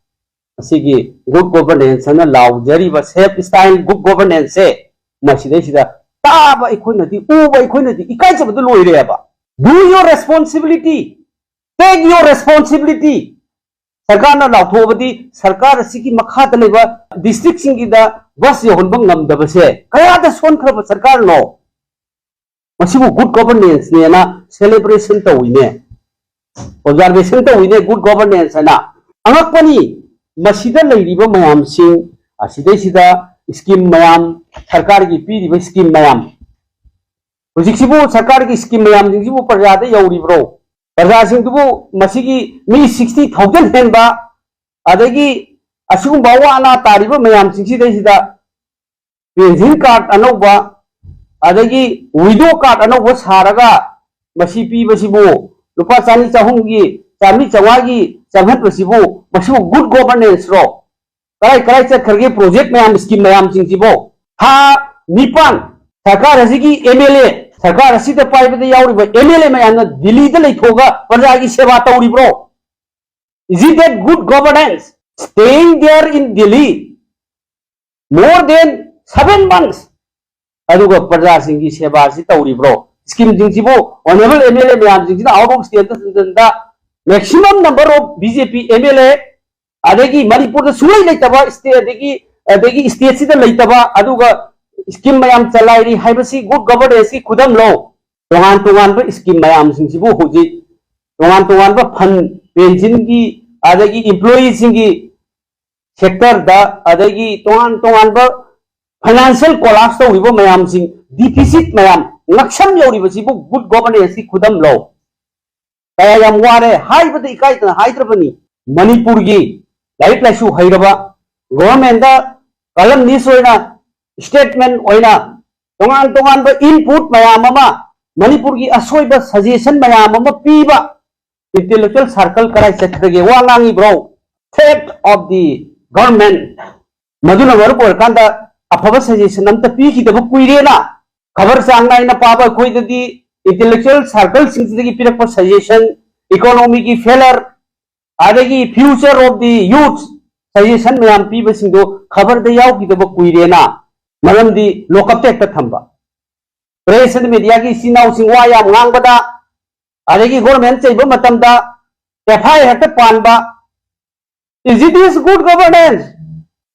ꯑꯁꯤꯒꯤ good governance ꯑꯅ ꯂꯥꯎꯖꯔꯤꯕ self style good governance ꯁꯦ, ꯃꯁꯤꯗꯩꯁꯤꯗ ꯇꯥꯕ ꯑꯩꯈꯣꯏꯅꯗꯤ, ꯎꯕ ꯑꯩꯈꯣꯏꯅꯗꯤ ꯏꯀꯥꯏꯖꯕꯗ ꯂꯣꯏꯔꯦꯕ꯫ Do your responsibility, take your responsibility꯫ ꯁꯔꯀꯥꯔꯅ ꯂꯥꯎꯊꯣꯛꯑꯕꯗꯤ ꯁꯔꯀꯥꯔ ꯑꯁꯤꯒꯤ ꯃꯈꯥꯗ ꯂꯩꯕ district ꯁꯤꯡꯒꯤꯗ ꯕꯁ ꯌꯧꯍꯟꯕ ꯉꯝꯗꯕꯁꯦ ꯀꯌꯥꯗ ꯁꯣꯟꯈ꯭ꯔꯕ ꯁꯔꯀꯥꯔꯅꯣ? ꯃꯁꯤꯕꯨ good governance ꯅꯦꯅ celebration ꯇꯧꯏꯅꯦ, observation ꯇꯧꯏꯅꯦ good governance ꯍꯥꯏꯅ꯫ ꯑꯉꯛꯄꯅꯤ꯫ ꯃꯁꯤꯗ ꯂꯩꯔꯤꯕ ꯃꯌꯥꯝꯁꯤꯡ ꯑꯁꯤꯗꯩꯁꯤꯗ scheme ꯃꯌꯥꯝ, ꯁꯔꯀꯥꯔꯒꯤ ꯄꯤꯔꯤꯕ scheme ꯃꯌꯥꯝ, ꯍꯧꯖꯤꯛꯁꯤꯕꯨ ꯁꯔꯀꯥꯔꯒꯤ scheme ꯃꯌꯥꯝꯁꯤꯡꯁꯤꯕꯨ ꯄ꯭ꯔꯖꯥꯗ ꯌꯧꯔꯤꯕ꯭ꯔꯣ? ꯄ꯭ꯔꯖꯥꯁꯤꯡꯗꯨꯕꯨ ꯃꯁꯤꯒꯤ ꯃꯤ sixty thousand ꯍꯦꯟꯕ, ꯑꯗꯒꯤ ꯑꯁꯤꯒꯨꯝꯕ ꯑꯋꯥ ꯑꯅꯥ ꯇꯥꯔꯤꯕ ꯃꯌꯥꯝꯁꯤꯡꯁꯤꯗꯩꯁꯤꯗ pension card ꯑꯅꯧꯕ, ꯑꯗꯒꯤ widow card ꯑꯅꯧꯕ ꯁꯥꯔꯒ ꯃꯁꯤ ꯄꯤꯕꯁꯤꯕꯨ, ꯂꯨꯄꯥ ꯆꯅꯤ ꯆꯍꯨꯝꯒꯤ, ꯆꯥꯃꯔꯤ ꯆꯥꯝꯃꯉꯥꯒꯤ ꯆꯪꯍꯟꯕꯁꯤꯕꯨ, ꯃꯁꯤꯕꯨ good governance ꯔꯣ? ꯀꯔꯥꯏ ꯀꯔꯥꯏ ꯆꯠꯈ꯭ꯔꯒꯦ project ꯃꯌꯥꯝ, scheme ꯃꯌꯥꯝꯁꯤꯡꯁꯤꯕꯣ? ꯊꯥ ꯅꯤꯄꯥꯟ ꯁꯔꯀꯥꯔ ꯑꯁꯤꯒꯤ MLA, ꯁꯔꯀꯥꯔ ꯑꯁꯤꯗ ꯄꯥꯏꯕꯗ ꯌꯥꯎꯔꯤꯕ MLA ꯃꯌꯥꯝꯅ ꯗꯤꯜꯂꯤꯗ ꯂꯩꯊꯣꯛꯑꯒ ꯄ꯭ꯔꯖꯥꯒꯤ ꯁꯦꯕꯥ ꯇꯧꯔꯤꯕ꯭ꯔꯣ? Is it that good governance? Staying there in Delhi more than seven months, ꯑꯗꯨꯒ ꯄ꯭ꯔꯖꯥꯁꯤꯡꯒꯤ ꯁꯦꯕꯥꯁꯤ ꯇꯧꯔꯤꯕ꯭ꯔꯣ? Scheme ꯁꯤꯡꯁꯤꯕꯨ honourable MLA ꯃꯌꯥꯝꯁꯤꯡꯁꯤꯅ out of state ꯇ ꯁꯤꯟꯗꯅ, maximum number of BJP MLA, ꯑꯗꯒꯤ ꯃꯅꯤꯄꯨꯔꯗ ꯁꯨꯡꯂꯩ ꯂꯩꯇꯕ state, ꯑꯗꯒꯤ, ꯑꯗꯒꯤ state ꯁꯤꯗ ꯂꯩꯇꯕ, ꯑꯗꯨꯒ scheme ꯃꯌꯥꯝ ꯆꯂꯥꯏꯔꯤ ꯍꯥꯏꯕꯁꯤ good governance ꯀꯤ ꯈꯨꯗꯝꯂꯣ? ꯇꯣꯉꯥꯟ ꯇꯣꯉꯥꯟꯕ scheme ꯃꯌꯥꯝꯁꯤꯡꯁꯤꯕꯨ ꯍꯧꯖꯤꯛ ꯇꯣꯉꯥꯟ ꯇꯣꯉꯥꯟꯕ fund, pension ꯒꯤ, ꯑꯗꯒꯤ employee ꯁꯤꯡꯒꯤ sector ꯗ, ꯑꯗꯒꯤ ꯇꯣꯉꯥꯟ ꯇꯣꯉꯥꯟꯕ financial collapse ꯇꯧꯔꯤꯕ ꯃꯌꯥꯝꯁꯤꯡ, deficit ꯃꯌꯥꯝ, ꯉꯛꯁꯝ ꯌꯧꯔꯤꯕꯁꯤꯕꯨ good governance ꯀꯤ ꯈꯨꯗꯝꯂꯣ? ꯀꯌꯥ ꯌꯥꯝ ꯋꯥꯔꯦ, ꯍꯥꯏꯕꯗ ꯏꯀꯥꯏꯗꯅ ꯍꯥꯏꯗ꯭ꯔꯕꯅꯤ꯫ ꯃꯅꯤꯄꯨꯔꯒꯤ ꯂꯥꯏꯔꯤꯛ ꯂꯥꯏꯁꯨ ꯍꯩꯔꯕ, government ꯗ columnist ꯑꯣꯏꯅ, statesman ꯑꯣꯏꯅ, ꯇꯣꯉꯥꯟ ꯇꯣꯉꯥꯟꯕ input ꯃꯌꯥꯝ ꯑꯃ, ꯃꯅꯤꯄꯨꯔꯒꯤ ꯑꯁꯣꯏꯕ suggestion ꯃꯌꯥꯝ ꯑꯃ ꯄꯤꯕ intellectual circle ꯀꯗꯥꯏ ꯆꯠꯈ꯭ꯔꯒꯦ? ꯋꯥ ꯉꯥꯡꯉꯤꯕ꯭ꯔꯣ? Fact of the government꯫ ꯃꯗꯨꯅ ꯃꯔꯨꯞ ꯑꯣꯏꯔꯀꯥꯟꯗ ꯑꯐꯕ suggestion ꯑꯝꯇ ꯄꯤꯈꯤꯗꯕ ꯀꯨꯏꯔꯦꯅ꯫ ꯈꯕꯔ ꯆꯥꯡ ꯅꯥꯏꯅ ꯄꯥꯕ ꯑꯩꯈꯣꯏꯗꯗꯤ intellectual circleꯁꯤꯡꯁꯤꯗꯒꯤ ꯄꯤꯔꯛꯄ suggestion, economyꯒꯤ failure, ꯑꯗꯒꯤ future of the youth suggestion ꯃꯌꯥꯝ ꯄꯤꯕꯁꯤꯡꯗꯣ ꯈꯕꯔꯗ ꯌꯥꯎꯈꯤꯗꯕ ꯀꯨꯏꯔꯦꯅ꯫ ꯃꯔꯝꯗꯤ ꯂꯣꯀꯞꯇ ꯍꯦꯛꯇ ꯊꯝꯕ꯫ Press and mediaꯒꯤ ꯏꯆꯤꯟ ꯏꯅꯥꯎꯁꯤꯡ ꯋꯥ ꯌꯥꯝ ꯉꯥꯡꯕꯗ, ꯑꯗꯒꯤ government ꯆꯩꯕ ꯃꯇꯝꯗ F I R ꯍꯦꯛꯇ ꯄꯥꯟꯕ꯫ Is it is good governance?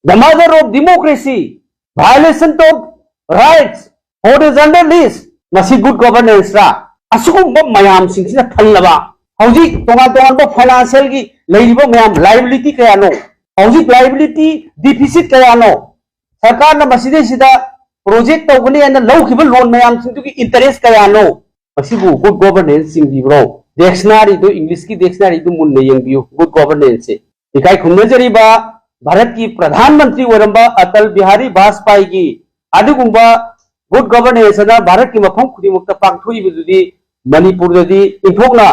The mother of democracy, violation of rights for the journalist, ꯃꯁꯤ good governance ꯔꯥ? ꯑꯁꯤꯒꯨꯝꯕ ꯃꯌꯥꯝꯁꯤꯡꯁꯤꯅ ꯊꯜꯂꯕ ꯍꯧꯖꯤꯛ ꯇꯣꯉꯥꯟ ꯇꯣꯉꯥꯟꯕ financialꯒꯤ ꯂꯩꯔꯤꯕ ꯃꯌꯥꯝ liability ꯀꯌꯥꯅꯣ? ꯍꯧꯖꯤꯛ liability deficit ꯀꯌꯥꯅꯣ? ꯁꯔꯀꯥꯔꯅ ꯃꯁꯤꯗꯩꯁꯤꯗ project ꯇꯧꯒꯅꯤ ꯍꯥꯏꯅ ꯂꯧꯈꯤꯕ loan ꯃꯌꯥꯝꯁꯤꯡꯗꯨꯒꯤ interest ꯀꯌꯥꯅꯣ? ꯃꯁꯤꯕꯨ good governance ꯆꯤꯡꯕꯤꯕ꯭ꯔꯣ? Dictionaryꯗꯨ, Englishꯀꯤ dictionaryꯗꯨ ꯃꯨꯟꯅ ꯌꯦꯡꯕꯤꯌꯨ, good governanceꯁꯦ꯫ ꯏꯀꯥꯏ ꯈꯨꯝꯅꯖꯔꯤꯕ ꯚꯥꯔꯠꯀꯤ ꯄ꯭ꯔꯙꯥꯟ ꯃꯟꯇ꯭ꯔꯤ ꯑꯣꯏꯔꯝꯕ ꯑꯇꯜ ꯕꯤꯍꯥꯔꯤ ꯕꯥꯖꯄꯥꯏꯒꯤ ꯑꯗꯨꯒꯨꯝꯕ good governance ꯑꯅ ꯚꯥꯔꯠꯀꯤ ꯃꯐꯝ ꯈꯨꯗꯤꯡꯃꯛꯇ ꯄꯥꯡꯊꯣꯛꯏꯕꯗꯨꯗꯤ ꯃꯅꯤꯄꯨꯔꯗꯗꯤ ꯏꯟꯊꯣꯛꯅ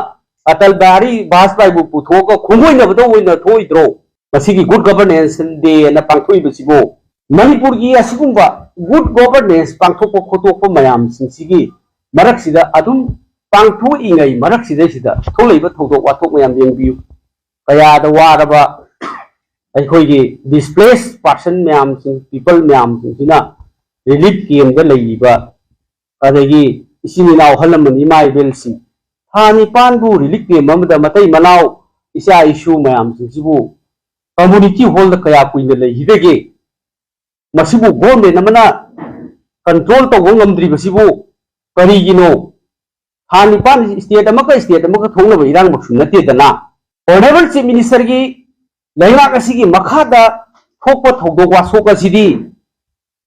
ꯑꯇꯜ ꯕꯤꯍꯥꯔꯤ ꯕꯥꯖꯄꯥꯏꯕꯨ ꯄꯨꯊꯣꯛꯑꯒ ꯈꯣꯡꯒꯣꯏꯅꯕꯗ ꯑꯣꯏꯅ ꯊꯣꯛꯏꯗ꯭ꯔꯣ? ꯃꯁꯤꯒꯤ good governance day ꯑꯅ ꯄꯥꯡꯊꯣꯛꯏꯕꯁꯤꯕꯨ ꯃꯅꯤꯄꯨꯔꯒꯤ ꯑꯁꯤꯒꯨꯝꯕ good governance ꯄꯥꯡꯊꯣꯛꯄ ꯈꯣꯠꯇꯣꯛꯄ ꯃꯌꯥꯝꯁꯤꯡꯁꯤꯒꯤ ꯃꯔꯛꯁꯤꯗ ꯑꯗꯨꯝ ꯄꯥꯡꯊꯣꯛꯏꯉꯩ ꯃꯔꯛꯁꯤꯗꯩꯁꯤꯗ ꯊꯣꯛꯂꯛꯏꯕ ꯊꯧꯗꯣꯛ ꯋꯥꯊꯣꯛ ꯃꯌꯥꯝ ꯌꯦꯡꯕꯤꯌꯨ꯫ ꯀꯌꯥꯗ ꯋꯥꯔꯕ ꯑꯩꯈꯣꯏꯒꯤ displaced person ꯃꯌꯥꯝꯁꯤꯡ, people ꯃꯌꯥꯝꯁꯤꯡꯁꯤꯅ relief campꯗ ꯂꯩꯔꯤꯕ, ꯑꯗꯒꯤ ꯏꯆꯤꯟ ꯏꯅꯥꯎ ꯑꯍꯜ ꯂꯃꯟ ꯏꯃꯥ ꯏꯕꯦꯜꯁꯤꯡ ꯊꯥ ꯅꯤꯄꯥꯟꯕꯨ relief camp ꯑꯃꯗ ꯃꯇꯩ ꯃꯅꯥꯎ ꯏꯆꯥ ꯏꯁꯨ ꯃꯌꯥꯝꯁꯤꯡꯁꯤꯕꯨ community hallꯗ ꯀꯌꯥ ꯀꯨꯏꯅ ꯂꯩꯈꯤꯗꯒꯦ? ꯃꯁꯤꯕꯨ government ꯑꯃꯅ control ꯇꯧꯕ ꯉꯝꯗ꯭ꯔꯤꯕꯁꯤꯕꯨ ꯀꯔꯤꯒꯤꯅꯣ? ꯊꯥ ꯅꯤꯄꯥꯟ state ꯑꯃꯒ state ꯑꯃꯒ ꯊꯣꯛꯅꯕ ꯏꯔꯥꯡꯃꯛꯁꯨ ꯅꯠꯇꯦꯗꯅ꯫ Honourable Chief Ministerꯒꯤ ꯂꯩꯉꯥꯛ ꯑꯁꯤꯒꯤ ꯃꯈꯥꯗ ꯊꯣꯛꯄ ꯊꯧꯗꯣꯛ ꯋꯥꯊꯣꯛ ꯑꯁꯤꯗꯤ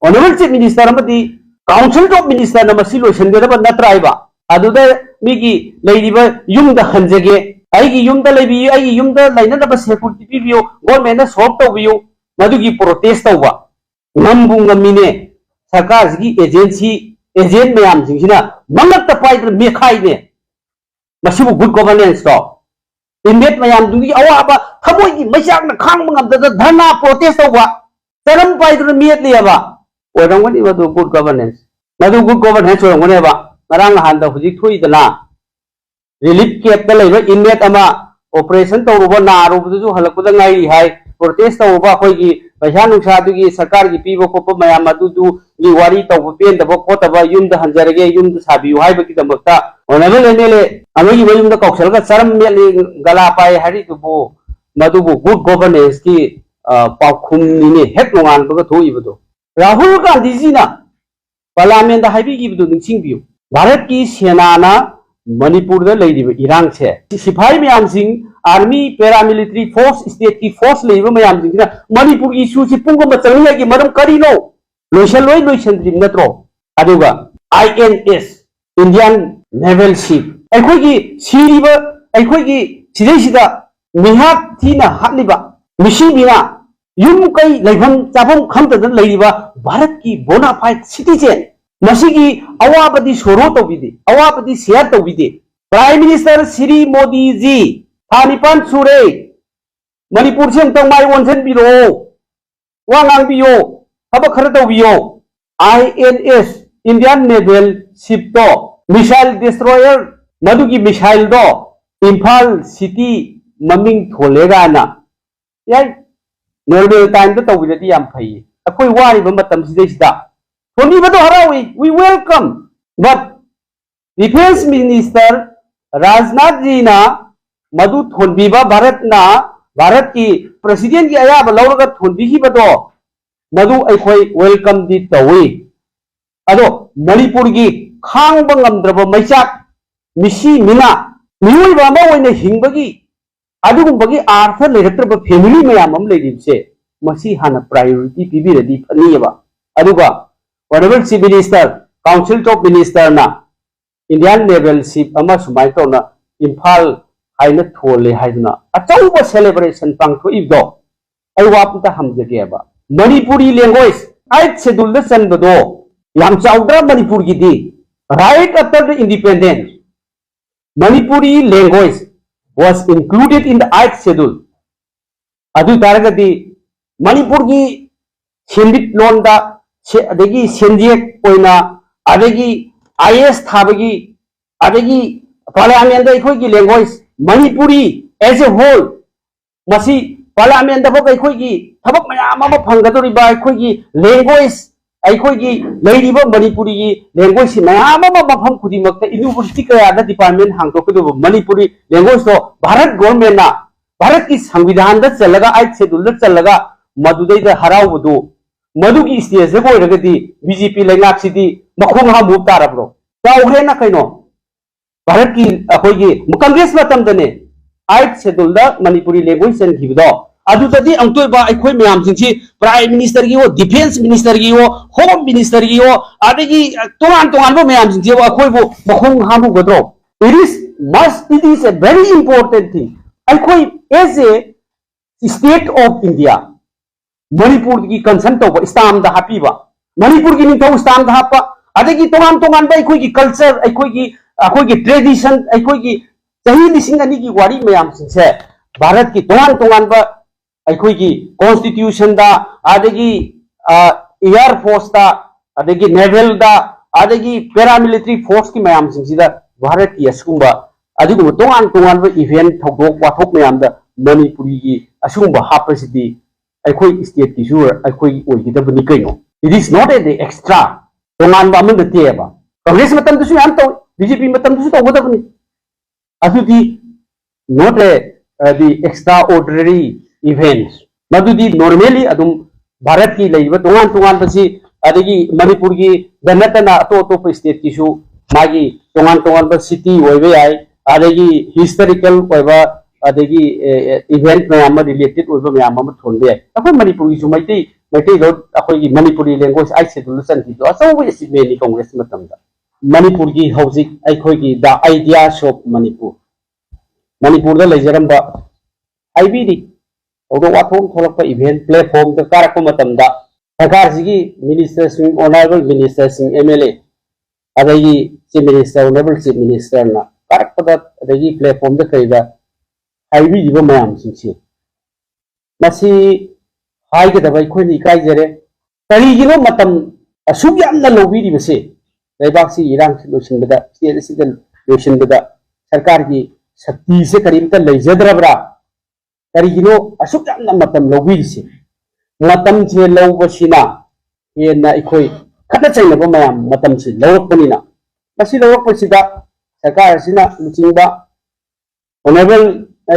Honourable Chief Minister ꯑꯃꯗꯤ Council of Ministerꯅ ꯃꯁꯤ ꯂꯣꯏꯁꯤꯟꯒꯗꯕ ꯅꯠꯇ꯭ꯔꯥ ꯍꯥꯏꯕ? ꯑꯗꯨꯗ ꯃꯤꯒꯤ ꯂꯩꯔꯤꯕ ꯌꯨꯝꯗ ꯍꯟꯖꯒꯦ, ꯑꯩꯒꯤ ꯌꯨꯝꯗ ꯂꯩꯕꯤꯌꯨ, ꯑꯩꯒꯤ ꯌꯨꯝꯗ ꯂꯩꯅꯅꯕ security ꯄꯤꯕꯤꯌꯨ, governmentꯅ solve ꯇꯧꯕꯤꯌꯨ, ꯃꯗꯨꯒꯤ protest ꯇꯧꯕ꯫ ꯉꯝꯕꯨ ꯉꯝꯃꯤꯅꯦ ꯁꯔꯀꯥꯔꯁꯤꯒꯤ agency, agent ꯃꯌꯥꯝꯁꯤꯡꯁꯤꯅ ꯃꯉꯛꯇ ꯄꯥꯏꯗꯅ ꯃꯦꯈꯥꯏꯅꯦ꯫ ꯃꯁꯤꯕꯨ good governanceꯔꯣ? Inmate ꯃꯌꯥꯝꯗꯨꯒꯤ ꯑꯋꯥꯕ ꯊꯃꯣꯏꯒꯤ ꯃꯩꯆꯥꯛꯅ ꯈꯥꯡꯕ ꯉꯝꯗꯗꯅ ꯙꯔꯅꯥ protest ꯇꯧꯕ, ꯆꯔꯝ ꯄꯥꯏꯗꯨꯅ ꯃꯦꯠꯂꯤꯑꯕ꯫ ꯑꯣꯏꯔꯝꯒꯅꯤ ꯃꯗꯨ good governance꯫ ꯃꯗꯨ ꯒꯨꯗ ꯒꯣꯚꯔꯅꯦꯟꯁ ꯑꯣꯏꯔꯝꯒꯅꯦꯕ꯫ ꯉꯔꯥꯡ ꯅꯍꯥꯟꯗ ꯍꯧꯖꯤꯛ ꯊꯣꯛꯏꯗꯅ, ꯔꯤꯂꯤꯐ ꯀꯦꯝꯞꯇ ꯂꯩꯕ ꯏꯟꯃꯦꯠ ꯑꯃ ꯑꯣꯄꯔꯦꯁꯟ ꯇꯧꯔꯨꯕ, ꯅꯥꯔꯨꯕꯗꯨꯁꯨ ꯍꯜꯂꯛꯄꯗ ꯉꯥꯏꯔꯤ ꯍꯥꯏ꯫ ꯄ꯭ꯔꯣꯇꯦꯁ ꯇꯧꯔꯨꯕ, ꯑꯩꯈꯣꯏꯒꯤ ꯄꯩꯁꯥ ꯅꯨꯡꯁꯥꯗꯨꯒꯤ, ꯁꯔꯀꯥꯔꯒꯤ ꯄꯤꯕ ꯈꯣꯠꯄ ꯃꯌꯥꯝ ꯑꯗꯨꯗꯨꯒꯤ ꯋꯥꯔꯤ ꯇꯧꯕ, ꯄꯦꯟꯗꯕ ꯈꯣꯠꯇꯕ, ꯌꯨꯝꯗ ꯍꯟꯖꯔꯒꯦ, ꯌꯨꯝꯗ ꯁꯥꯕꯤꯌꯨ ꯍꯥꯏꯕꯒꯤꯗꯃꯛꯇ ꯑꯣꯅꯔꯦꯕꯜ ꯑꯦꯝ ꯑꯦꯜ ꯑꯦ ꯑꯃꯒꯤ ꯃꯌꯨꯝꯗ ꯀꯧꯁꯜꯂꯒ ꯆꯔꯝ ꯃꯦꯠꯂꯤ, ꯒꯂꯥ ꯄꯥꯏ ꯍꯥꯏꯔꯤꯗꯨꯕꯨ, ꯃꯗꯨꯕꯨ ꯒꯨꯗ ꯒꯣꯚꯔꯅꯦꯟꯁꯀꯤ, ꯑ, ꯄꯥꯎꯈꯨꯝꯅꯤꯅꯦ ꯍꯦꯛ ꯅꯣꯡꯉꯥꯟꯕꯒ ꯊꯣꯛꯏꯕꯗꯣ꯫ ꯔꯥꯍꯨꯜ ꯒꯥꯟꯙꯤꯖꯤꯅ ꯄꯥꯔꯂꯤꯌꯥꯃꯦꯟꯗ ꯍꯥꯏꯕꯤꯈꯤꯕꯗꯨ ꯅꯤꯡꯁꯤꯡꯕꯤꯌꯨ꯫ ꯚꯥꯔꯠꯀꯤ ꯁꯦꯅꯥꯅ ꯃꯅꯤꯄꯨꯔꯗ ꯂꯩꯔꯤꯕ ꯏꯔꯥꯡꯁꯦ, ꯁꯤꯐꯥꯏ ꯃꯌꯥꯝꯁꯤꯡ, ꯑꯥꯔꯃꯤ, ꯄꯦꯔꯥꯃꯤꯂꯤꯇꯔꯤ ꯐꯣꯔꯁ, ꯁ꯭ꯇꯦꯠꯀꯤ ꯐꯣꯔꯁ ꯂꯩꯔꯤꯕ ꯃꯌꯥꯝꯁꯤꯡꯁꯤꯅ ꯃꯅꯤꯄꯨꯔꯒꯤ ꯏꯁꯨꯁꯤ ꯄꯨꯡ ꯑꯃ ꯆꯪꯅꯤꯡꯉꯥꯏꯒꯤ ꯃꯔꯝ ꯀꯔꯤꯅꯣ? ꯂꯣꯏꯁꯤꯜꯂꯣꯏ ꯂꯣꯏꯁꯤꯟꯗ꯭ꯔꯤꯕ ꯅꯠꯇ꯭ꯔꯣ? ꯑꯗꯨꯒ I N S, Indian naval ship, ꯑꯩꯈꯣꯏꯒꯤ ꯁꯤꯔꯤꯕ, ꯑꯩꯈꯣꯏꯒꯤ ꯁꯤꯗꯩꯁꯤꯗ ꯃꯤꯍꯥꯠ ꯊꯤꯅ ꯍꯥꯠꯂꯤꯕ ꯃꯤꯁꯤ ꯃꯤꯅꯥ, ꯌꯨꯝ ꯀꯩ ꯂꯩꯐꯝ ꯆꯥꯐꯝ ꯈꯪꯗꯗꯅ ꯂꯩꯔꯤꯕ ꯚꯥꯔꯠꯀꯤ ꯕꯣꯅꯥꯐꯥꯏꯠ ꯁꯤꯇꯤꯖꯦꯟ, ꯃꯁꯤꯒꯤ ꯑꯋꯥꯕꯗꯤ ꯁꯣꯔꯣ ꯇꯧꯕꯤꯗꯦ, ꯑꯋꯥꯕꯗꯤ ꯁꯤꯌꯥꯔ ꯇꯧꯕꯤꯗꯦ꯫ ꯄ꯭ꯔꯥꯏꯝ ꯃꯤꯅꯤꯁꯇꯔ ꯁ꯭ꯔꯤ ꯃꯣꯗꯤꯖꯤ, ꯊꯥ ꯅꯤꯄꯥꯟ ꯁꯨꯔꯦ, ꯃꯅꯤꯄꯨꯔꯁꯤ ꯑꯃꯨꯛꯇꯪ ꯃꯥꯏ ꯑꯣꯟꯁꯤꯟꯕꯤꯔꯛꯑꯣ, ꯋꯥ ꯉꯥꯡꯕꯤꯌꯣ, ꯊꯕꯛ ꯈꯔ ꯇꯧꯕꯤꯌꯣ꯫ I N S, Indian naval ꯁꯤꯞꯇꯣ, ꯃꯤꯁꯥꯏꯜ ꯗꯤꯁꯇ꯭ꯔꯣꯌꯔ, ꯃꯗꯨꯒꯤ ꯃꯤꯁꯥꯏꯜꯗꯣ ꯏꯝꯐꯥꯜ ꯁꯤꯇꯤ ꯃꯃꯤꯡ ꯊꯣꯜꯂꯦ ꯀꯥꯏꯅ, ꯌꯥꯏ, ꯅꯣꯔꯃꯦꯜ ꯇꯥꯏꯝꯗ ꯇꯧꯕꯤꯔꯗꯤ ꯌꯥꯝ ꯐꯩꯌꯦ꯫ ꯑꯩꯈꯣꯏ ꯋꯥꯔꯤꯕ ꯃꯇꯝꯁꯤꯗꯩꯁꯤꯗ ꯊꯣꯟꯕꯤꯕꯗꯣ ꯍꯔꯥꯎꯏ, we welcome, but defence minister Rajnath ꯖꯤꯅ ꯃꯗꯨ ꯊꯣꯟꯕꯤꯕ, ꯚꯥꯔꯠꯅ, ꯚꯥꯔꯠꯀꯤ ꯄ꯭ꯔꯁꯤꯗꯦꯟꯒꯤ ꯑꯌꯥꯕ ꯂꯧꯔꯒ ꯊꯣꯟꯕꯤꯈꯤꯕꯗꯣ, ꯃꯗꯨ ꯑꯩꯈꯣꯏ ꯋꯦꯜꯀꯝꯗꯤ ꯇꯧꯏ꯫ ꯑꯗꯣ ꯃꯅꯤꯄꯨꯔꯒꯤ ꯈꯥꯡꯕ ꯉꯝꯗ꯭ꯔꯕ ꯃꯩꯆꯥꯛ, ꯃꯤꯁꯤ ꯃꯤꯅꯥ, ꯃꯤꯑꯣꯏꯕ ꯑꯃ ꯑꯣꯏꯅ ꯍꯤꯡꯕꯒꯤ ꯑꯗꯨꯒꯨꯝꯕꯒꯤ ꯑꯥꯔꯊ ꯂꯩꯔꯛꯇ꯭ꯔꯕ ꯐꯦꯃꯤꯂꯤ ꯃꯌꯥꯝ ꯑꯃ ꯂꯩꯔꯤꯕꯁꯦ, ꯃꯁꯤ ꯍꯥꯟꯅ ꯄ꯭ꯔꯥꯏꯌꯣꯔꯤꯇꯤ ꯄꯤꯕꯤꯔꯗꯤ ꯐꯅꯤꯑꯕ꯫ ꯑꯗꯨꯒ honourable chief minister, council of ꯃꯤꯅꯤꯁꯇꯔꯅ ꯏꯟꯗꯤꯌꯥꯟ ꯅꯦꯚꯦꯜ ꯁꯤꯞ ꯑꯃ ꯁꯨꯃꯥꯏꯅ ꯇꯧꯅ ꯏꯝꯐꯥꯜ ꯍꯥꯏꯅ ꯊꯣꯜꯂꯦ ꯍꯥꯏꯗꯅ ꯑꯆꯧꯕ ꯁꯦꯂꯦꯕ꯭ꯔꯦꯁꯟ ꯄꯥꯡꯊꯣꯛꯏꯕꯗꯣ, ꯑꯩ ꯋꯥ ꯑꯝꯇ ꯍꯪꯖꯒꯦꯕ꯫ ꯃꯅꯤꯄꯨꯔꯤ ꯂꯦꯡꯒ꯭ꯋꯦꯖ ꯑꯥꯏꯠ ꯁꯦꯗꯨꯜꯗ ꯆꯟꯕꯗꯣ ꯌꯥꯝ ꯆꯥꯎꯗ꯭ꯔꯥ? ꯃꯅꯤꯄꯨꯔꯒꯤꯗꯤ, right after the independence, Manipuri language was included in the eighth schedule. ꯑꯗꯨ ꯑꯣꯏ ꯇꯥꯔꯒꯗꯤ ꯃꯅꯤꯄꯨꯔꯒꯤ ꯁꯦꯟꯃꯤꯠꯂꯣꯟꯗ ꯁꯦ-, ꯑꯗꯒꯤ ꯁꯦꯟꯌꯦꯛ ꯑꯣꯏꯅ ꯑꯗꯒꯤ ꯑꯥꯏ ꯑꯦ ꯑꯦꯁ ꯊꯥꯕꯒꯤ, ꯑꯗꯒꯤ ꯄꯥꯔꯂꯤꯌꯥꯃꯦꯟꯗ ꯑꯩꯈꯣꯏꯒꯤ language, Manipuri as a whole, ꯃꯁꯤ ꯄꯥꯔꯂꯤꯌꯥꯃꯦꯟꯗ ꯐꯥꯎ ꯑꯩꯈꯣꯏꯒꯤ ꯊꯕꯛ ꯃꯌꯥꯝ ꯑꯃ ꯐꯪꯒꯗꯧꯔꯤꯕ ꯑꯩꯈꯣꯏꯒꯤ language, ꯑꯩꯈꯣꯏꯒꯤ ꯂꯩꯔꯤꯕ ꯃꯅꯤꯄꯨꯔꯤꯒꯤ language ꯁꯤ ꯃꯌꯥꯝ ꯑꯃ ꯃꯐꯝ ꯈꯨꯗꯤꯡꯃꯛꯇ university ꯀꯌꯥꯗ department ꯍꯥꯡꯗꯣꯛꯀꯗꯧꯕ ꯃꯅꯤꯄꯨꯔꯤ language ꯇꯣ ꯚꯥꯔꯠ government ꯅ ꯚꯥꯔꯠꯀꯤ ꯁꯪꯕꯤꯙꯥꯟꯗ ꯆꯜꯂꯒ, eighth schedule ꯗ ꯆꯜꯂꯒ ꯃꯗꯨꯗꯩꯗ ꯍꯔꯥꯎꯕꯗꯨ, ꯃꯗꯨꯒꯤ stage ꯇ ꯑꯣꯏꯔꯒꯗꯤ B J P ꯂꯩꯉꯥꯛꯁꯤꯗꯤ ꯃꯈꯣꯡ ꯍꯥꯝꯃꯨꯕ ꯇꯥꯔꯕ꯭ꯔꯣ? ꯆꯥꯎꯈ꯭ꯔꯦꯅ ꯀꯩꯅꯣ? ꯚꯥꯔꯠꯀꯤ ꯑꯩꯈꯣꯏꯒꯤ ꯀꯪꯒ꯭ꯔꯦꯁ ꯃꯇꯝꯗꯅꯦ eighth schedule ꯗ ꯃꯅꯤꯄꯨꯔꯤ language ꯆꯟꯈꯤꯕꯗꯣ꯫ ꯑꯗꯨꯗꯗꯤ ꯑꯃꯨꯛꯇꯣꯏꯕ ꯑꯩꯈꯣꯏ ꯃꯌꯥꯝꯁꯤꯡꯁꯤ prime minister ꯒꯤꯑꯣ, defence minister ꯒꯤꯑꯣ, home minister ꯒꯤꯑꯣ, ꯑꯗꯒꯤ ꯇꯣꯉꯥꯟ ꯇꯣꯉꯥꯟꯕ ꯃꯌꯥꯝꯁꯤꯡꯁꯤꯕꯨ ꯑꯩꯈꯣꯏꯕꯨ ꯃꯈꯣꯡ ꯍꯥꯝꯃꯨꯒꯗ꯭ꯔꯣ? It is must, it is a very important thing. ꯑꯩꯈꯣꯏ as a state of India, ꯃꯅꯤꯄꯨꯔꯒꯤ concern ꯇꯧꯕ, stamp ꯇ ꯍꯥꯞꯄꯤꯕ, ꯃꯅꯤꯄꯨꯔꯒꯤ ꯅꯤꯡꯊꯧ stamp ꯇ ꯍꯥꯞꯄ, ꯑꯗꯒꯤ ꯇꯣꯉꯥꯟ ꯇꯣꯉꯥꯟꯕ ꯑꯩꯈꯣꯏꯒꯤ culture, ꯑꯩꯈꯣꯏꯒꯤ, ꯑꯩꯈꯣꯏꯒꯤ tradition, ꯑꯩꯈꯣꯏꯒꯤ ꯆꯍꯤ ꯂꯤꯁꯤꯡ ꯑꯅꯤꯒꯤ ꯋꯥꯔꯤ ꯃꯌꯥꯝꯁꯤꯡꯁꯦ ꯚꯥꯔꯠꯀꯤ ꯇꯣꯉꯥꯟ ꯇꯣꯉꯥꯟꯕ ꯑꯩꯈꯣꯏꯒꯤ constitution ꯗ, ꯑꯗꯒꯤ, ꯑ, air force ꯇ, ꯑꯗꯒꯤ naval ꯗ, ꯑꯗꯒꯤ paramilitary force ꯀꯤ ꯃꯌꯥꯝꯁꯤꯡꯁꯤꯗ ꯚꯥꯔꯠꯀꯤ ꯑꯁꯤꯒꯨꯝꯕ, ꯑꯗꯨꯒꯨꯝꯕ ꯇꯣꯉꯥꯟ ꯇꯣꯉꯥꯟꯕ event, ꯊꯧꯗꯣꯛ ꯋꯥꯊꯣꯛ ꯃꯌꯥꯝꯗ ꯃꯅꯤꯄꯨꯔꯤꯒꯤ ꯑꯁꯤꯒꯨꯝꯕ ꯍꯥꯞꯄꯁꯤꯗꯤ ꯑꯩꯈꯣꯏ state ꯀꯤꯁꯨ ꯑꯩꯈꯣꯏꯒꯤ ꯑꯣꯏꯒꯗꯕꯅꯤ ꯀꯩꯅꯣ꯫ It is not an extra, ꯇꯣꯉꯥꯟꯕ ꯑꯃ ꯅꯠꯇꯦꯕ꯫ ꯀꯪꯒ꯭ꯔꯦꯁ ꯃꯇꯝꯗꯁꯨ ꯌꯥꯝ ꯇꯧꯏ, B J P ꯃꯇꯝꯗꯁꯨ ꯇꯧꯒꯗꯕꯅꯤ꯫ ꯑꯗꯨꯗꯤ not a, uh, the extraordinary events. ꯃꯗꯨꯗꯤ normally ꯑꯗꯨꯝ ꯚꯥꯔꯠꯀꯤ ꯂꯩꯔꯤꯕ ꯇꯣꯉꯥꯟ ꯇꯣꯉꯥꯟꯕꯁꯤ, ꯑꯗꯒꯤ ꯃꯅꯤꯄꯨꯔꯒꯤ ꯗ ꯅꯠꯇꯅ ꯑꯇꯣꯞ ꯑꯇꯣꯞꯄ state ꯀꯤꯁꯨ ꯃꯥꯒꯤ ꯇꯣꯉꯥꯟ ꯇꯣꯉꯥꯟꯕ city ꯑꯣꯏꯕ ꯌꯥꯏ, ꯑꯗꯒꯤ historical ꯑꯣꯏꯕ, ꯑꯗꯒꯤ, ꯑꯦ, ꯑꯦ, event ꯃꯌꯥꯝ ꯑꯃ related ꯑꯣꯏꯕ ꯃꯌꯥꯝ ꯑꯃ ꯊꯣꯟꯕ ꯌꯥꯏ꯫ ꯑꯩꯈꯣꯏ ꯃꯅꯤꯄꯨꯔꯒꯤꯁꯨ ꯃꯩꯇꯩ, ꯃꯩꯇꯩꯂꯣꯟ, ꯑꯩꯈꯣꯏꯒꯤ ꯃꯅꯤꯄꯨꯔꯤ language eighth schedule ꯗ ꯆꯟꯈꯤꯕꯗꯣ ꯑꯆꯧꯕ achievement ꯅꯤ ꯀꯪꯒ꯭ꯔꯦꯁ ꯃꯇꯝꯗ꯫ ꯃꯅꯤꯄꯨꯔꯒꯤ ꯍꯧꯖꯤꯛ ꯑꯩꯈꯣꯏꯒꯤ The Ideas of Manipur, ꯃꯅꯤꯄꯨꯔꯗ ꯂꯩꯖꯔꯝꯕ ꯍꯥꯏꯕꯤꯔꯤ, ꯊꯧꯗꯣꯛ ꯋꯥꯊꯣꯛ ꯊꯣꯛꯂꯛꯄ event platform ꯗ ꯀꯥꯔꯛꯄ ꯃꯇꯝꯗ ꯁꯔꯀꯥꯔꯁꯤꯒꯤ minister ꯁꯤꯡ, honourable minister ꯁꯤꯡ, M L A, ꯑꯗꯒꯤ Chief Minister, honourable Chief Minister ꯅ ꯀꯥꯔꯛꯄꯗ, ꯑꯗꯒꯤ platform ꯗ ꯀꯩꯗ ꯍꯥꯏꯕꯤꯔꯤꯕ ꯃꯌꯥꯝꯁꯤꯡꯁꯤ, ꯃꯁꯤ ꯍꯥꯏꯒꯗꯕ ꯑꯩꯈꯣꯏꯅ ꯏꯀꯥꯏꯖꯔꯦ꯫ ꯀꯔꯤꯒꯤꯅꯣ ꯃꯇꯝ ꯑꯁꯨꯛ ꯌꯥꯝꯅ ꯂꯧꯕꯤꯔꯤꯕꯁꯦ? ꯂꯩꯕꯥꯛꯁꯤ ꯏꯔꯥꯡꯁꯤ ꯂꯣꯏꯁꯤꯟꯕꯗ, ꯁ꯭ꯇꯦꯠ ꯑꯁꯤꯗ ꯂꯣꯏꯁꯤꯟꯕꯗ ꯁꯔꯀꯥꯔꯒꯤ ꯁꯛꯇꯤꯁꯦ ꯀꯔꯤꯝꯇ ꯂꯩꯖꯗ꯭ꯔꯕ꯭ꯔꯥ? ꯀꯔꯤꯒꯤꯅꯣ ꯑꯁꯨꯛ ꯌꯥꯝꯅ ꯃꯇꯝ ꯂꯧꯕꯤꯔꯤꯁꯦ? ꯃꯇꯝꯁꯦ ꯂꯧꯕꯁꯤꯅ ꯍꯦꯟꯅ ꯑꯩꯈꯣꯏ ꯈꯠꯅ ꯆꯩꯅꯕ ꯃꯌꯥꯝ ꯃꯇꯝꯁꯦ ꯂꯧꯔꯛꯄꯅꯤꯅ, ꯃꯁꯤ ꯂꯧꯔꯛꯄꯁꯤꯗ ꯁꯔꯀꯥꯔ ꯑꯁꯤꯅ ꯂꯨꯆꯤꯡꯕ ꯑꯣꯅꯔꯦꯕꯜ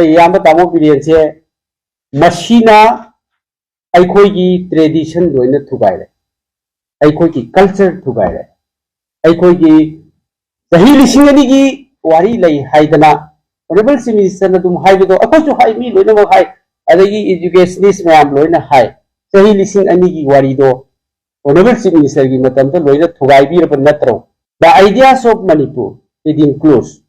ꯏꯌꯥꯝꯕ ꯇꯥꯃꯣ ꯕꯤꯔꯦꯟꯁꯦ, ꯃꯁꯤꯅ ꯑꯩꯈꯣꯏꯒꯤ ꯇ꯭ꯔꯦꯗꯤꯁꯟ ꯂꯣꯏꯅ ꯊꯨꯒꯥꯏꯔꯦ, ꯑꯩꯈꯣꯏꯒꯤ ꯀꯜꯆꯔ ꯊꯨꯒꯥꯏꯔꯦ, ꯑꯩꯈꯣꯏꯒꯤ ꯆꯍꯤ ꯂꯤꯁꯤꯡ ꯑꯅꯤꯒꯤ ꯋꯥꯔꯤ ꯂꯩ ꯍꯥꯏꯗꯅ ꯑꯣꯅꯔꯦꯕꯜ ꯆꯤꯐ ꯃꯤꯅꯤꯁꯇꯔꯅ ꯑꯗꯨꯝ ꯍꯥꯏꯕꯗꯣ ꯑꯩꯈꯣꯏꯁꯨ ꯍꯥꯏ, ꯃꯤ ꯂꯣꯏꯅꯃꯛ ꯍꯥꯏ, ꯑꯗꯒꯤ ꯏꯗꯨꯀꯦꯁꯅꯤꯁ ꯃꯌꯥꯝ ꯂꯣꯏꯅ ꯍꯥꯏ꯫ ꯆꯍꯤ ꯂꯤꯁꯤꯡ ꯑꯅꯤꯒꯤ ꯋꯥꯔꯤꯗꯣ ꯑꯣꯅꯔꯦꯕꯜ ꯆꯤꯐ ꯃꯤꯅꯤꯁꯇꯔꯒꯤ ꯃꯇꯝꯗ ꯂꯣꯏꯅ ꯊꯨꯒꯥꯏꯕꯤꯔꯕ ꯅꯠꯇ꯭ꯔꯣ? The ideas of Manipur, it includes